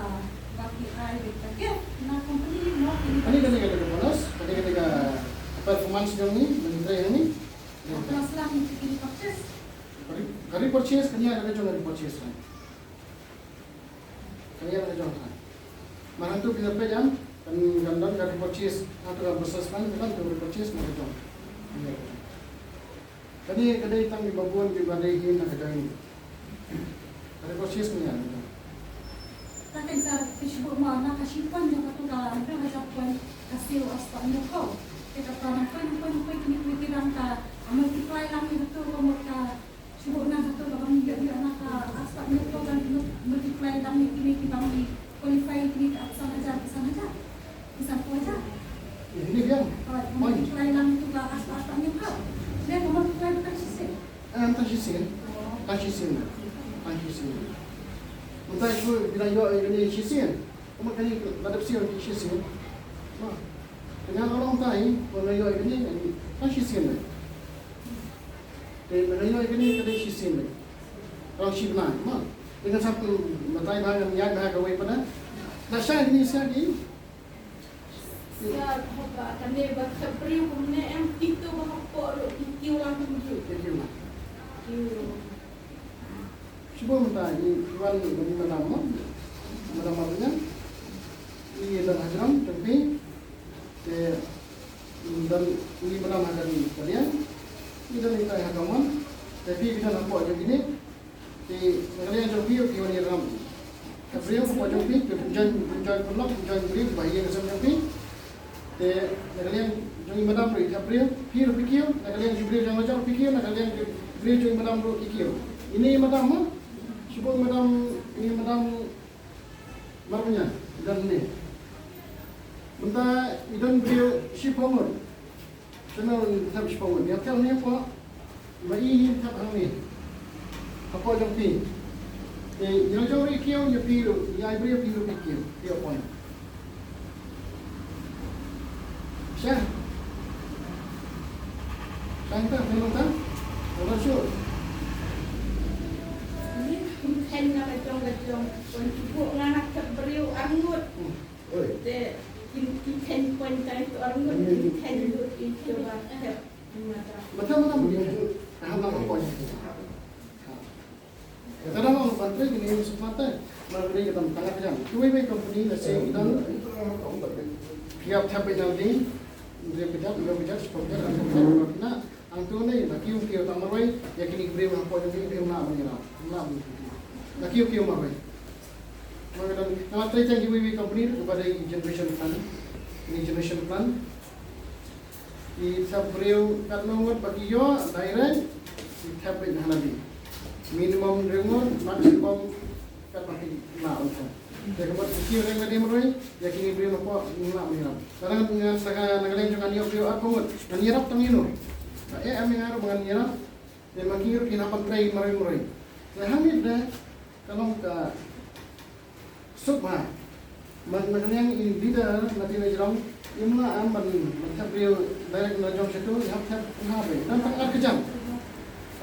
ba ki ai beit ka gift na company mo kane. Kane, kane ka dei ka bonus, kane ka dei ka performance jong ngi, ban trei jong ngi. Ka bonus lang ki repurchase. Ka re-, ka repurchase kane na ka jong repurchase. Ka ïa la ka jong ka. Mar hangtu phi la peit ïa, kan, kan don ka repurchase, hangtu ka business plan, kan tu repurchase na ka jong. Kane ka dei tang kiba bun kiba dei hi na ka jong. Ka repurchase ni ïa na ka jong. Ta kan sa phi shu buh ma na ka shi point jong katu ka hynriew hajar point ka siew ar spah hynñiew phew. Te ka plan point point point kine kine ki dang ka multiply lang ïa katu ka mut ka Shu buh na katu ka ban ïoh ïoh na ka ar spah hynñiew phew ban multiply dang ïa kine ki ban qualify kine ki ar san hajar, ki san hajar. Sa poi ta. Ini dia. Poi. Poi. Lai lang tu ka as as ni ka. Dia ka ma poi ta shisien. Eh, ta shisien. Ta shisien. Ta shisien. Mynta shu bila ïoh ïa kane shisien. Ka mut kane la dep siew ki shisien. Ba. Tang ka long tai, ko la ïoh ïa kane, ta shisien. Te la ïoh ïa kane ka dei shisien. Ka long shi bnai, ma. Te ngan sa batai bha ngan ïaid bha kawei pat. La shai kane sa ki. Ïa, haba kane ba khep briew kumne em, kito ba hapoh ruh ki kiew lang kumjuh. Ki kiew lang. Kiew. Shu ba mynta i wan i madam mo. Madam Marweiñ. I don hajrong jong phi. Te i don i madam ha ka liang. I don i tai ha ka mon. Te phi phi don hapoh jong kine. Te na ka liang jong phi, phi wan ïalam. Ka briew hapoh jong phi, phi pynjoin, pynjoin pynlong, pynjoin briew ba ïa ka sem jong phi. Te na ka liang jong i madam ruh i thep briew, phi ruh phi kiew, na ka liang jong i briew jong la jong phi kiew, na ka liang jong i briew jong i madam ruh i kiew. Ine i madam mo, shu ba i madam, ine i madam Marweiñ, i don ne. Mynta i don briew shiphew ngut. Shano i thep shiphew ngut? Ïa thep ne hapoh. Ma i hi thep hangne. Hapoh jong phi. Te ïa jong ri kiew ïa phi ruh, ïa i briew phi ruh phi kiew. Phi ïoh point. Sha. Sha ta, phi ïoh ta? Ora shu. Ni kum khein na ka jong ka jong. Kon ki buk nga na thep briew arngut. Hmm. Oi. Te, kin, kin khein point tai tu arngut, kin khein lut kin coba. Mata, mata, mata. Ka hap lang point. Ka dang long ban trei kine suk mata. Mar kine ka dang tang ka jam. Kiwei wei company la seng i dang. Ki hap thap i dang ding. Dei pejat, dei pejat, sepejat, dei pejat, dei pejat. Hangto ne, la kiew kiew tang marwei, ïa kine ki briew hapoh jong ki, ki mlah ban ïarap, mlah ban ïarap. La kiew kiew marwei. Nga la trei tang kiwei kiwei company ruh ba dei generation plan. Kine generation plan. Ki thep briew katno ngut ba ki ïoh direct, ki thep beit ha lade. Minimum hynriew ngut, maximum Katba phi lah ban thep. Te ka mut ki kiew reng lade marwei, ïa kine briew napoh ngim lah ban ïarap. Lada ngan, ngan, na ka, na ka liang jong ngan ïoh briew arphew ngut, ngan ïarap tang ïano. Ba eh em ïa nga ruh ba ngan ïarap. Te ma ki ruh kin hap ban trei marwei marwei. Te hangne de ka long ka suk bha. Ma na ka liang i leader na ki la jrong, im lah em ban, ban thep briew direct na jong shatu, i hap thep pynhap beit. Dang tang ar kjat.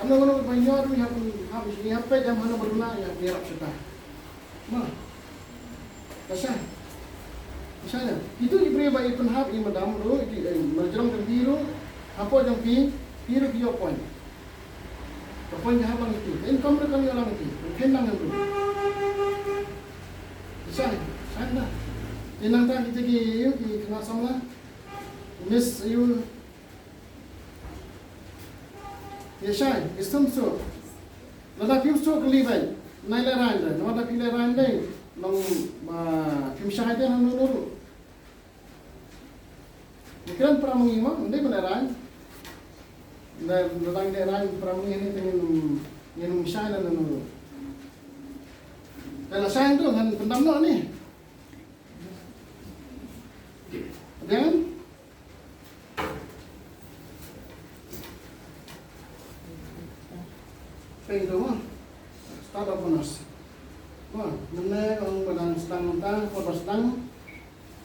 Kam nang nang ban ïoh ruh i hap pynhap, i hap peit em hano ba duna, i hap ïarap shata. Ma. Ka shai. Ka shai na. Itu i briew ba i pynhap i madam ruh, i, eh, ma jrong jong phi ruh, hapoh jong phi, phi ruh phi ïoh point. Ka point ka hap lang iti. Ka income ruh kan ïoh lang iti. Kan khein lang ruh. Ka shai. Shai na. Te nangta kita ki, ïa ki khynnah samla. Miss ïa u. Ïa shai, i sum suk. Lada phim suk kylli beit. Nai lehraiñ dei, lada phi lehraiñ dei. Nong ba phim shai te nang nuru. Ni kren para ma ngi mo, ndei ban lehraiñ. Ndei, lada ngi lehraiñ para ma ngi ni te ngin, ngin shai nang nuru. Te la shai tu ngan pyndam noh ni. Dang? Pyndonkam. Start of bonus. Mo, mynne ong ba dang sdang mynta, por ba sdang.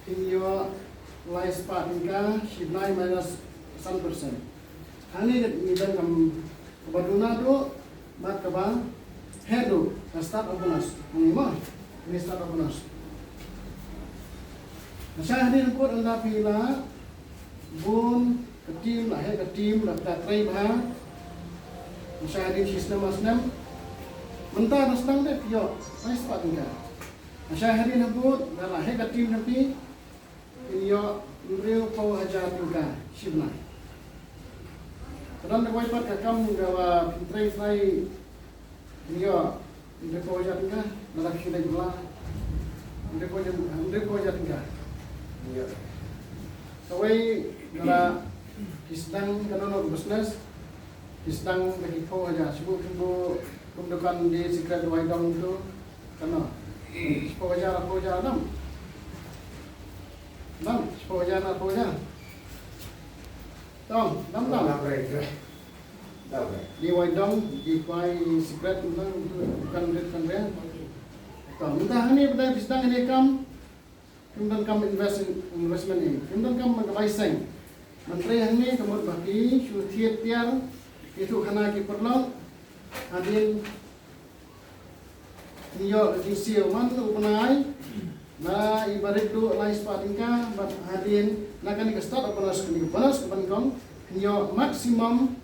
Phin ïoh lai spah tyngka, shi bnai minus san percent. Hangne ngi donkam kaba duna duh, bad kaba heh duh, ka start of bonus. Hangne mo, hangne start of bonus. Nga shai hadien kut ynda phi la bun ka team, la heh ka team, la pyntrei bha. Nga shai hadien shi snem ar snem. Mynta da sdang te phi ïoh lai spah tyngka. Nga shai hadien habud, da la heh ka team jong phi. Phin ïoh hynriewphew hajar tyngka shi bnai. Ka don kawei pat ka kam kaba phin trei trei, phin ïoh hynriewphew hajar tyngka, lada phi leit bylla. Hynriewphew hajar, hynriewphew hajar tyngka. Ïa. Kawei lada phi sdang kano kano ka business, phi sdang da ki phew hajar, shu kum, kum dukan die secret dawai dong tu. Kano? Shiphew hajar, arphew hajar dang. Dam, shiphew hajar, arphew hajar. Dam, dam, dam. Dam, dam. Dam, dam. Di wai dam, di kwai secret, dam, kan rit, kan rit. Dam, mynta hangne, mynta phi sdang hangne kam. Phim donkam invest, investment hi. Phim donkam ban ka bai seng. Ban trei hangne ka mut ba phi shu thied tiar, ïathuh khana ki paralok. Hadien phin ïoh ka jingsiew man u bnai. Na i ba rit duh lai spah tyngka, bad hadien na kane ka start of bonus, kane ka bonus kaba nyngkong, phin ïoh maximum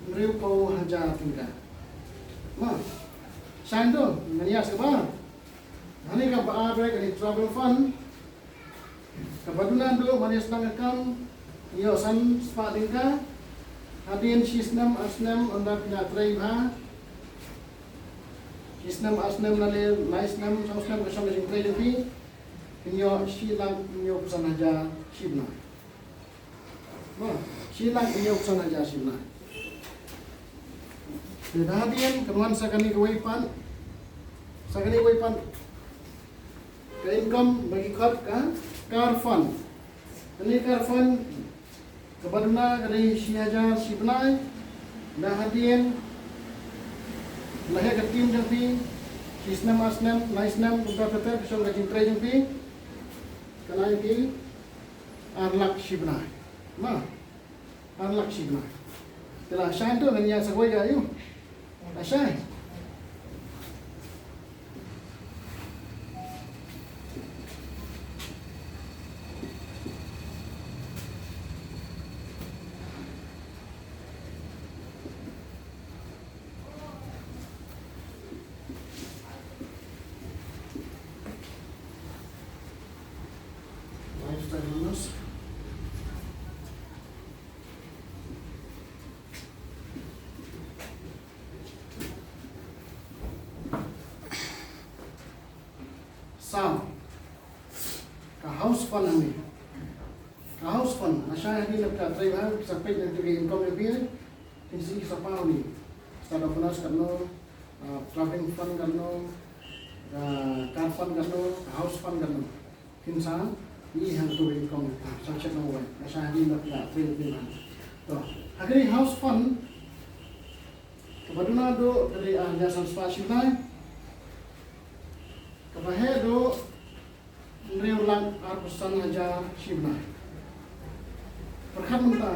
hynriewphew hajar tyngka. Ma, shai to, ngan ïa sngewbha. Hangne kaba ar, kane travel fund. Kaba duna duh, man ïa sdang ka kam, ïoh san spah tyngka. Hadien shi snem, ar snem, ynda phi la trei bha. Shi snem, ar snem, lane lai snem, saw snem, ka shong ka jingtrei jong phi. Phin ïoh shi lak hynñiewphew san hajar shi bnai. Mo, shi lak hynñiewphew san hajar shi bnai. Te da hadien, kan wan sa kane kawei pat. Sa kane kawei pat. Ka income ba ki khot ka car fund. Kane car fund kaba duna ka dei shi hajar shi bnai. Da hadien la heh ka team jong phi, shi snem, ar snem, lai snem, kumta ter ter, ka shong ka jingtrei jong phi, kan ai phi ar lak shi bnai. Ma, ar lak shi bnai. Te la shai to, ngan ïa sa kawei ka ïa u. La shai. Lifestyle bonus. Sa ka house fund hangne. Ka house fund, lashai hadien ba phi la trei bha, sa peit na kito ki income jong phi. Phin sa ïohi sa paw ne. Start of bonus katno, ah, traveling fund katno, ah, car fund katno, house fund katno. Phin sa ïohi ha kato ka income, ah, sa check noh wai. Lashai hadien ba phi la trei bha. To, ha kane house fund, kaba duna duh ka dei ar hajar san spah shi bnai. Kaba heh duh hynriew lak arphew san hajar shi bnai. Pyrkhat mynta,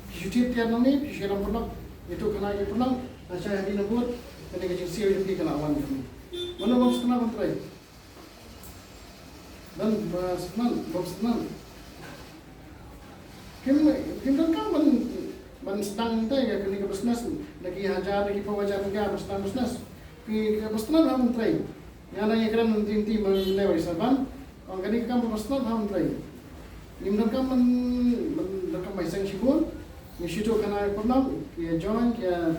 phi shu thied tiar nangne, phi shu ïalam paralok, ïathuh khana ïa ki paralok, lashai hadien nabud, kane ka jingsiew jong phi ka la wan jong phi. Mano bym sngewtynnat ban trei? Don ba sngewtynnat, bym sngewtynnat. Phim, phim donkam ban, ban sdang te ïa kane ka business, da ki hajar, da ki phew hajar tyngka ban sdang business. Phi, ka business ha ban trei. Ïa na ïa kren lynti lynti ma lei wei sa ban. Ong kane ka kam business ha ban trei. Ngim donkam ban, ban donkam bai seng shibun. Ngi shu ïathuh khana ïa ki paralok, ki ïa join, ki ïa,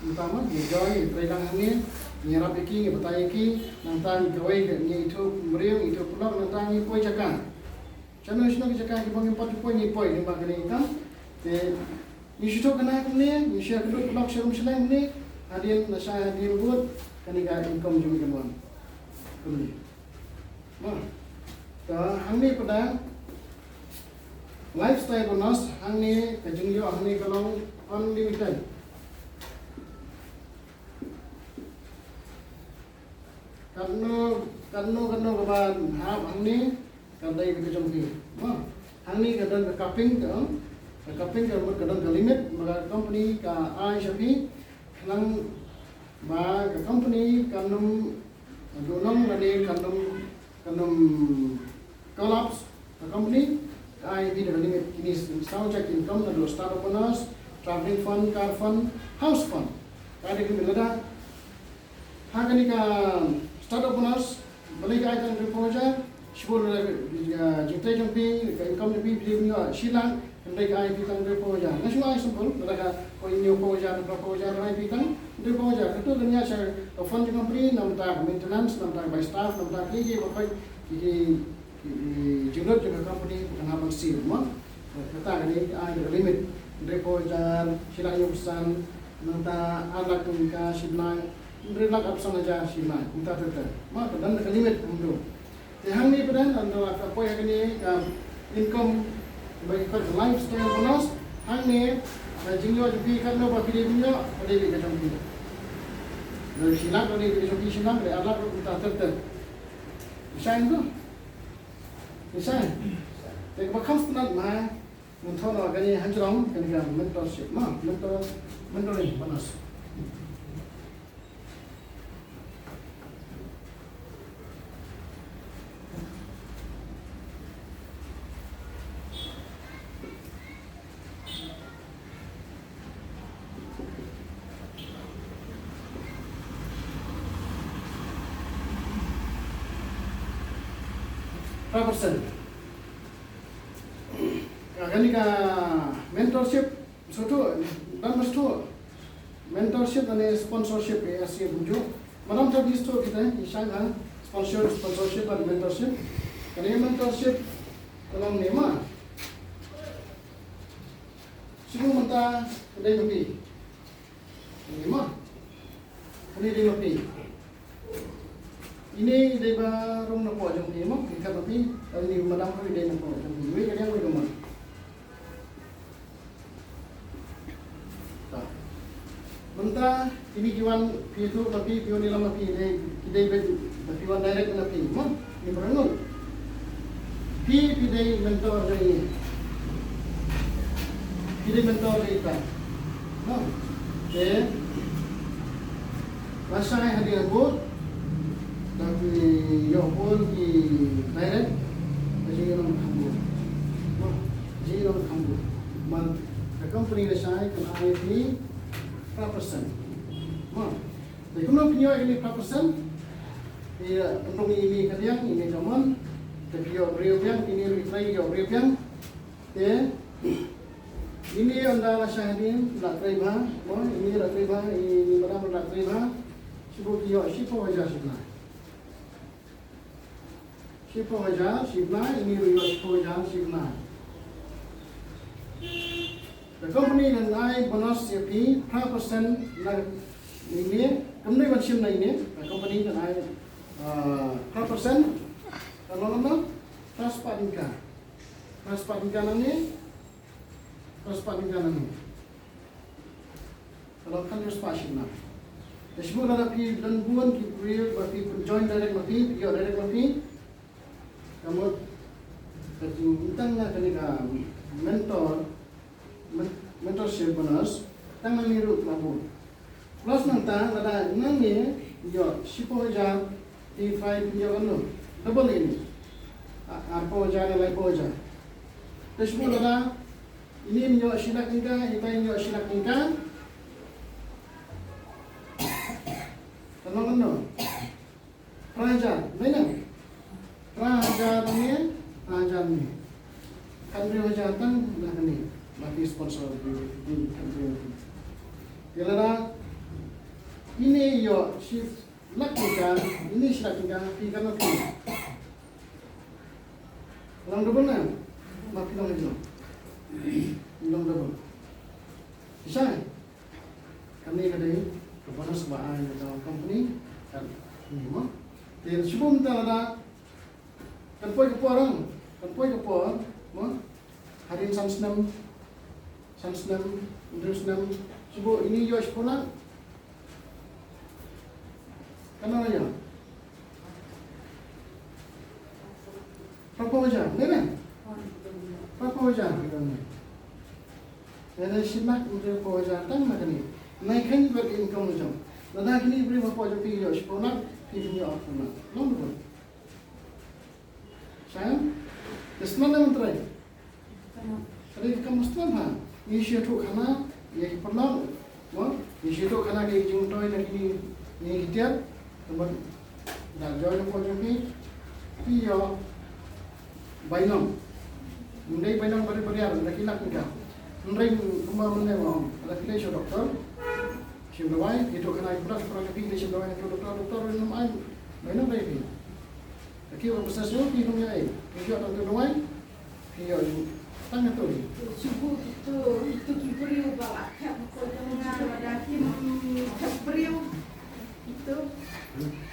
mynta ma, ki ïa join, ngi trei lang hangne, ngi ïarap ïa ki, ngi batai ïa ki, nangta ngi kawei, ngi ïathuh briew, ngi ïathuh paralok, nangta ngi poi jaka. Shano shano ki jaka kiba ngim pat ju poi, ngi poi lyngba kane ka kam. Te ngi shu ïathuh khana kumne, ngi shu ïakynduh paralok sharum shaneng kumne, hadien, lashai hadien bud, kane ka income jong ngi kan wan. Kumne. Mo. Te hangne pat da lifestyle bonus, hangne ka jingïoh hangne ka long unlimited. Katno, katno, katno kaba hap hangne, ka dei ka jong phi. Mo. Hangne ka don ka capping ka, ka capping ka mut ka don ka limit, ba ka company ka ai sha phi, khnang ba ka company kan ym duhnong lane kan ym, kan ym collapse ka company, ka ai phi da ka limit. Kine saw check income, naduh start of bonus, traveling fund, car fund, house fund. Ka ai da ka limit lada ha kane ka start of bonus, balei ka ai tang hynriewphew hajar, shibun lada, ah, jingtrei jong phi, ka income jong phi, phi dei ban ïoh shi lak, hynrei ka ai phi tang hynriewphew hajar. Nga shu ai sample, lada ka poi hynñiewphew hajar, hynriewphew hajar, ai phi tang hynriewphew hajar. Kato kan ïaid sha ka fund jong company, na bynta ka maintenance, na bynta ka bai staff, na bynta kiei kiei baroh, ki, ki, ki, ki jinglut jong ka company, kan hap ban siew, mo. Kata ka dei ka ai da ka limit. Hynriewphew hajar, shi lak hynñiewphew san, nangta ar lak tyngka shi bnai, hynriew lak arphew san hajar shi bnai, kumta ter ter. Mo, ka don da ka limit kumto. Hangne pat, ynda la ka poi hangne ka income ba ki khot lifestyle bonus, hangne ka jingïoh jong phi katno ba phi dei ban ïoh, ka dei ka jong phi. Lada shi lak ka dei ka jong phi, shi lak, lada ar lak ka dei ka jong phi. Shai tu. Shai. Te kaba kham sngewtynnat ma, ngan thoh noh kane hajrong, kane ka mentorship ma, mentor, mentoring bonus. Five percent. Ka kane ka mentorship, shuh, dan ba shuh. Mentorship lane sponsorship, eh, asi bunju. Madam, tadi shuh kita, i shang ha, sponsor, sponsorship dan mentorship. Kane mentorship, ka long ne ma. Shu mynta, ka dei ma phi. Ine ma. Ine dei ma phi. Ine dei ba rung na pdeng jong phi mo. Ine ka ma phi. Ine madam phi dei na pdeng jong phi. Wei ka dei wei ka ma. Ta. Mynta ine ki wan phi tu ma phi, phi wan ïalam ma phi dei, ki dei ba, ba phi wan direct na phi mo. Ni pyrshang. Phi, phi dei mentor jong i. Phi dei mentor jong ita. No. Te lashai hadien bud, da phi ïoh bud ki direct, da jingïalam kham bud. No. Jingïalam kham bud. Bad ka company lashai kan ai phi five percent. No. Te kumno phi ïoh ine five percent? Phi, eh, pynrung ine ka liang, ine ka mon, te phi ïoh briew biang, ine ruh i trei ïoh briew biang. Te ine ynda la shah ine la trei bha, mo, ine la trei bha, ine madam la trei bha. Shibun phi ïoh shiphew hajar shi bnai. Shiphew hajar shi bnai, ine ruh ïoh shiphew hajar shi bnai. The company kan ai bonus ïa phi five percent na ine, kam dei ban shim na ine, the company kan ai, ah, five percent, ka long na, five percent ka. Five percent ka nangne, five percent ka nangne. Ka long khathynriew spah shi bnai. Te shibun lada phi don bun ki briew ba phi pynjoin direct ma phi, phi ïoh direct ma phi. Ka mut ka jingtang na kane ka mentor, men-, mentorship bonus, tang nangne ruh ka la bun. Plus nangta lada nangne ïoh shiphew hajar, phi try phin ïoh katno? Double ine. A-, arphew hajar ne laiphew hajar. Te shibun lada ine ym ïoh shi lak tyngka, itai ym ïoh shi lak tyngka. Tang katno? Phra hajar, dei ne? Phra hajar ne, phra hajar ne. Khathynriew hajar tang na kane, na phi sponsor, phi, phi, khathynriew. Te lada ine ïoh shi lak tyngka, ine shi lak tyngka, phi katno phi? Long double ne? Ma phi long ine. Long double. Shai. Kane ka dei ka bonus ba ai na ka company kane mo. Te shibun mynta lada kan poi ka por, kan poi ka por mo. Hadien san snem, san snem, hynriew snem, shibun ine ïoh shiphew lak. Katno ïoh? Phra phew hajar, ne ne? Phra phew hajar. Ne ne, shi lak hynriew phew hajar tang na kane. Nai kheiñ bad income jong. Lada kine briew hapoh jong phi ïoh shiphew lak, phi ïoh arphew lak. Long ne bun. Shai? Te sngewthuh ne ym trai? Ka dei ka kam sngewthuh ha. Ngi shu ïathuh khana ïa ki paralok. Mo, ngi shu ïathuh khana ki jingmyntoi na kine, kine ki tiar. Te bad da joi na pdeng jong phi, phi ïoh bainong. Ym dei bainong bariar bariar, da ki lak tyngka. Hynrei kumba mynne nga ong, lada phi leit sha doktor, shim dawai, phi ïathuh khana ïa ki paralok, ki paralok jong phi leit shim dawai na ki doktor, doktor ruh ym ai bainong ïa phi. Ki ïoh ka pisa shuh, ki ïoh ïa, ki ïoh tang ka dawai, ki ïoh tang ka dawai. Shu kito, kito ki briew ba la thep ko jong nga, lada kim thep briew. Kito.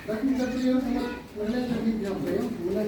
Da kim thep briew, nga leh da kim thep briew, nga leh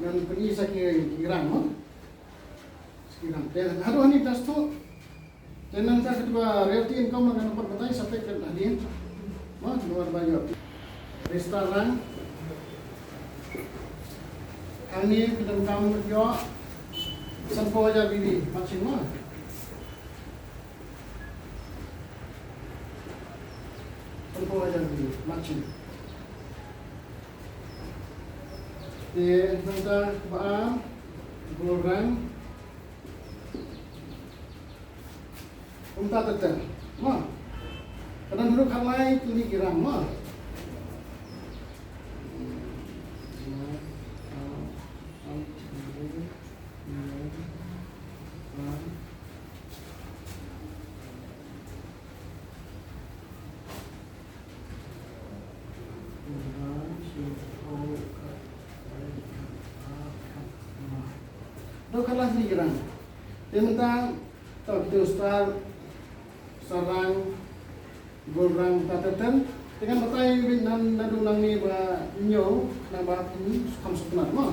ngan pyni sa ki, ki rang mo. Sa ki rang. Te haduh hangne te shuh. Te nangta kaba realty income ngan pat batai sa peit hangne. Mo, ngan ba ïoh. Register rang. Hangne ki donkam ïoh sanphew hajar B B matching mo. Sanphew hajar B B matching. Te nangta kaba ar, gold rang. Kumta ter ter. Mo. Ka don haduh khatlai tylli ki rang mo. Haduh khatlai tylli ki rang. Te mynta to kito star, star rang, gold rang ta ter ter. Te ngan batai beit naduh nangne ba hynñiew, khnang ba phin kham sngewtynnat mo.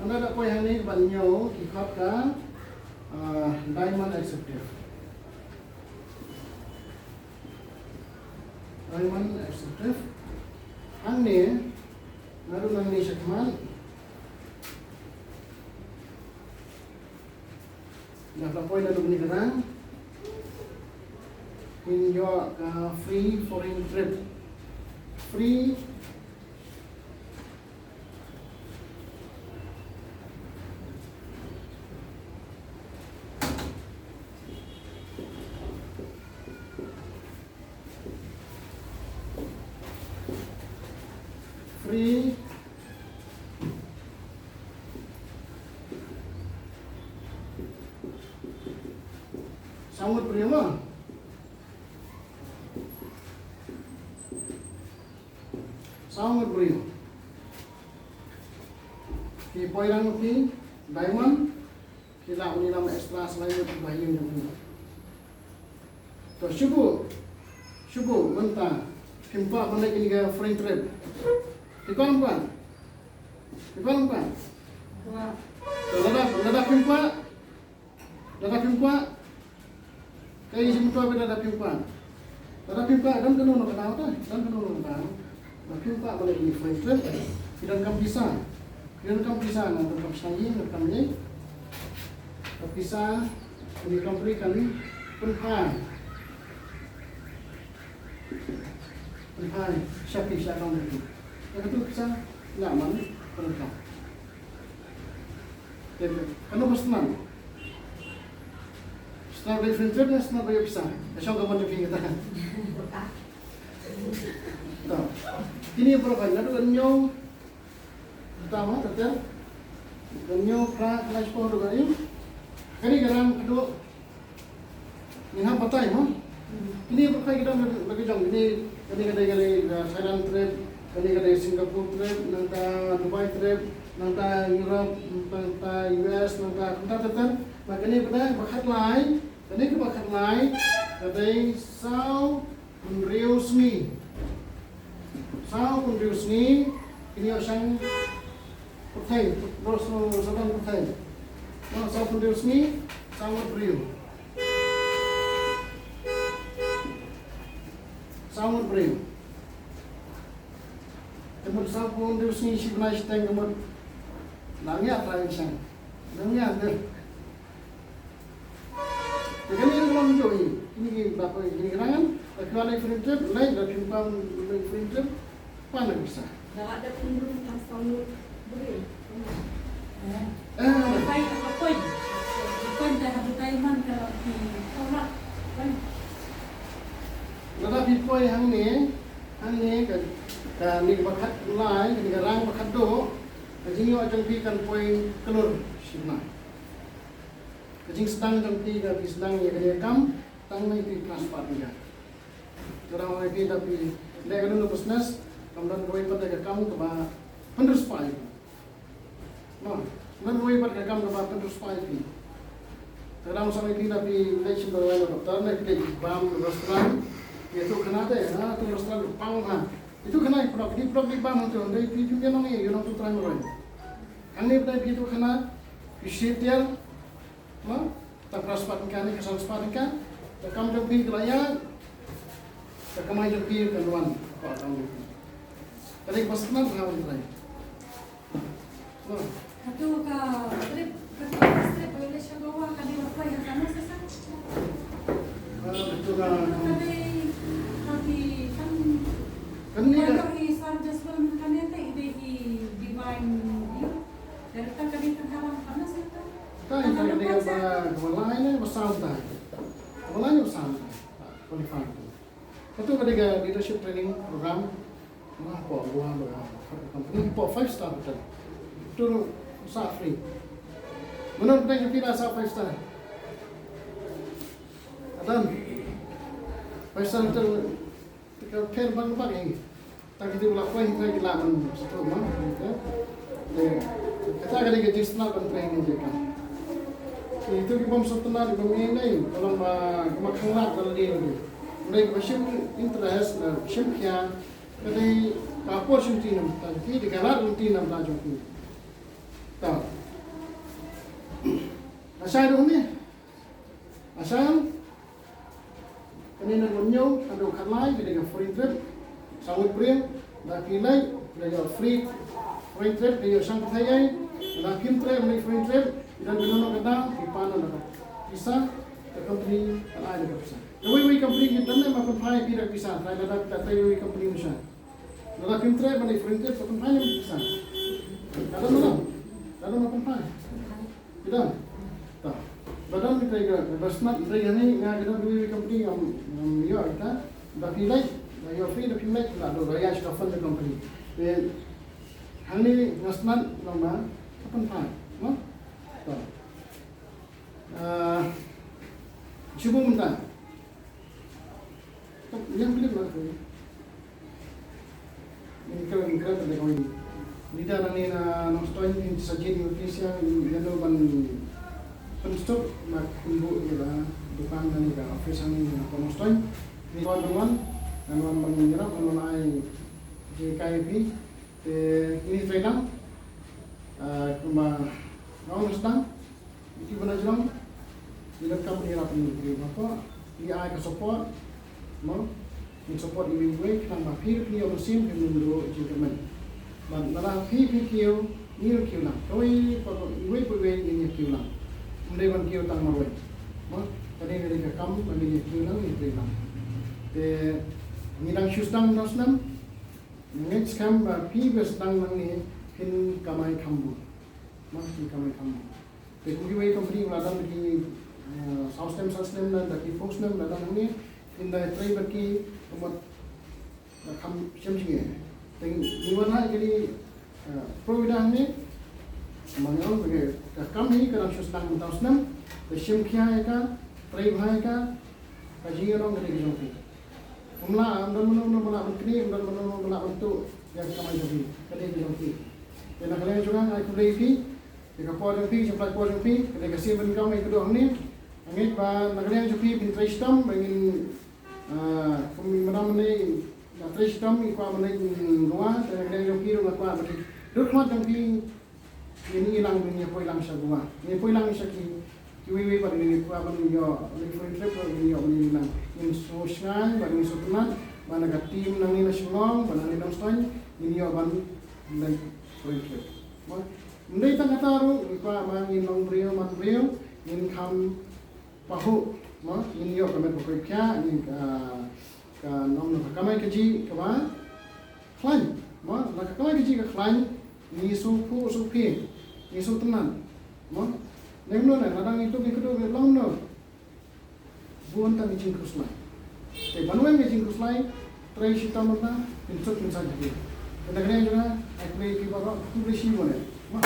Ynda la poi hangne ba hynñiew ki khot ka, ah, diamond executive. Diamond executive. Hangne, naduh nangne shakhmat. Ynda la poi naduh kane ka rang, phin ïoh ka free foreign trip. Free Free. Saw ngut briew mo. Saw ngut briew. Ki poi rang ki diamond. Ki lah ban ïalam extra sa lai ngut ba ïing jong ki. To shu buh, shu buh mynta. Phim kwah ban leit kane ka foreign trip? Phi kwah, kwah? Phi kwah, kwah? Kwah. To lada, lada phim kwah, lada phim kwah. Kaei, shu buh, lada phim kwah. Lada phim kwah, don kano kano ka daw, don kano kano ka daw. Lada phim kwah ban leit kane ka foreign trip, phi donkam visa. Phi donkam visa, nga donkam shna ïing, nga donkam ïing. Ka visa kane ka company kan pynphai, pynphai sha phi, sha account phi. Ïa katu ka visa lah ban pyndonkam. Te kano ba sdang? Sdang ba ïa foreign trip ne sdang ba ïa visa? Ka shong ka mon jong phi kata. To. Kine baroh, naduh ka hynñiew, kata mo, kata. Ka hynñiew, phra, khyndai, shiphew, haduh ka hynñiew. Kane ka rang haduh, ngin hap batai mo. Kine baroh ki dang ba ki jong, kine, kane ka dei ka dei ka Thailand trip, Kane ka dei Singapore trip, nangta Dubai trip, nangta Europe, nangta U S, nangta kumta ter ter. Ba kane pat ba khatlai, kane kaba khatlai, ka dei saw phew hynriew sngi. Saw phew hynriew sngi, kine ïoh shang pyrthei, bro, so, sa ban pyrthei. No, saw phew hynriew sngi, saw ngut briew. Saw ngut briew. Te mut saw phew hynriew sngi shi bnai shi teng ka mut. Nang ïa trai shang. Nang ïa nder. Te kane ka long jong i. Kine ki ba ko kine ki rangan. Lada phi wan foreign trip, lada phi wan foreign trip. Pan ka pisa. Dah ada pun belum pasal lu beri. Eh. Bukai apa koi? Bukan dah bukai man kalau di tolak. Kan? Lada phi poi hangne, hangne ka, kane ka ba khatlai, kane ka rang ba khatduh, ka jingïoh jong phi kan poi klur shibnai. Ka jingsdang jong phi ka phi sdang ïa kane ka kam, tang ma phi transfer ïa ka. Te dang ïa phi da phi leh kano kano business, kam don kawei pat ka kam kaba pynriewspah ïa phi. No, don kawei pat ka kam kaba pynriewspah ïa phi. Te dang sdang ïa phi da phi leit shim dawai na doktor, ne phi leit bam restaurant, ïathuh khana te, ha, tu restaurant pang ha. Ïathuh khana ïa phi, phi bam ha tu, hynrei phi phim ïa nong ïa, ïa nong tu trai marwei. Hangne phi ïathuh khana, phi shim tiar, Mo, ta phra spah tyngka ne ka san spah tyngka, ka kam jong phi ka la ïaid, ka kamai jong phi kan wan hapoh account jong phi. Ka dei ka ba sngewtynnat ha u Trai. Mo. Hato ka trip, ka trip, trip ba ïaleh sha Goa ka dei ba poi ha kano session? Ah, hato ka, ka dei ka ki kan, kane ka, ka dei Sir Jasper mynta kane te i dei i Divine View. Director ka dei tang haram kano session? Ka, ka dei ba, ba lai ne ba sam ta. Ba lai ne ba sam ta. Qualify tu. Katu ka dei ka leadership training program. Nga hapoh Goa ba ka company hapoh five star hotel. Tu sa free. Mano ka dei ka phi da sa five star. Adam. Five star hotel. Te ka pher bang bang ïa ngi. Tang kitu la poi hynrei ki la ban sngewthuh mo. Te kata ka dei ka jingsngewtynnat ban pyrshang ïa ka. Te itu ki bym sngewtynnat ki bym ïa ngi, ka long ba ka ma khanglad ka la dei lagi. Hynrei ka ba shim interest, ka shim khia, ka dei ka opportunity na ka bynta jong ki, dei ka lad lynti na ka bynta jong ki. Ta. Ashai ruh ne. Ashai. Kane na ka ñiew, ka dei ka khatlai, ka dei ka foreign trip. Saw ngut briew, lada phi leit, phi la ïoh free foreign trip, phi ïoh shang pyrthei ei. Lada phim trei, ym leit foreign trip, phi don kano kano ka daw, phi pan da ka pisa, ka company kan ai da ka pisa. Kawei kawei company ki don ne ma pynphai phi da ka pisa, trai lada phi la trei kawei company mynshwa. Lada phim trei ban leit foreign trip, ka pynphai ne pisa. Ka don ne em? Ka don ma pynphai. Phi don? Ta. Ba don phi trei ka, ba smat trei ka ni, nga ka don kawei company ngam, ngam ïoh kita. Da phi leit, da ïoh free, da phim leit, la don, da ïa sha ka fund ka company. Te hangne nga smat long ba ka pynphai, mo? Ta. Ah, shu bun mynta. Yang bilik lah tu. Ni kira, ni kira tak ada kawin. Ni dah nang ni na Nongstoiñ, ni sa jin ni office yang ni dah ban penstuk nak kumbu ni lah dukan ni ka office yang ni na Nongstoiñ. Ni wan wan, wan wan ban nyerap, wan wan ai ji kai pi. Te ini training. Ah, kumba ngau sedang. Iti bana jrong, ïa ka company ïarap ïa ngi, ngi ba ko, ngi ai ka support, mo, ngi support iwei iwei, khnang ba phi ruh phi ïoh mynsiem, phi ym duh jingkyrmen. Bad lada phi phi kiew, ngi ruh kiew lang. Kawei pa iwei pa iwei ngi ïa kiew lang. Ym dei ban kiew tang marwei. Mo, ka dei ka dei ka kam ba ngi ïa kiew lang, ngi trei lang. Te ngi dang shu sdang mynta u snem, ngi ngeit skhem ba phi ba sdang nangne phin kamai kham bun. Mo, phin kamai kham bun. Te kum kiwei company ba la don da ki, eh, saw snem, san snem, la don da ki phew snem, la don hangne, phin da trei bad ki, ka mut, da kham shem jingeh. Te ngi wan ha kine, eh, provide hangne, ma ngi ong ka kam hi ka dang shu sdang mynta u snem, te shem khia ïa ka, trei bha ïa ka, ka jingïalang ka dei ka jong phi. Ym lah, ym don mano mano ba lah ban knieh, ym don mano mano ba lah ban tuh. Ïa ka kamai jong phi, ka dei ka jong phi. Te na ka liang jong nga ai khublei ïa phi ïa ka por jong phi, ka por jong phi, ka dei ka sien ban kawei ka doh hangne. Nga ngeit ba na ka liang jong phi phin trei shitom ba ngin, ah, kum mynta mynne nga trei shitom i kwah ban leit Goa, te na ka liang jong phi ruh nga kwah ba ki dur khmat jong phi ngin ïa lang, ngin ïa poi lang sha Goa, ngin ïa poi lang sha ki kiwei wei ba ngin ïa kwah ban ïoh leit foreign trip, ngin ïoh ban ïa lang. Ngin sngewsynei ba ngin sngewtynnat ba na ka team nangne na Shillong, ba nangne na Nongstoiñ ngin ïoh ban leit foreign trip. Mo, ym dei tang kata ruh, ngi kwah ba ngin long briew man briew, ngin kham pahuh, mo, ngin ïoh ka met ka koit ka khiah, ngin ka, ka nong ka kamai kajih kaba khlaiñ, mo, la ka kamai kajih ka khlaiñ, ngi sngewphuh sngewphieng, ngi sngewtynnat, mo. Nangno ne, lada ngi tuh ngi kdup ngi long no. Bun tang ngi jingkhuslai. Te ban wan ngi jingkhuslai, trei shitom mynta, pynsuk pynsaiñ ha ki. Te na ka liang jong nga, ai khublei ïa phi baroh, khublei shibun eh. Mo.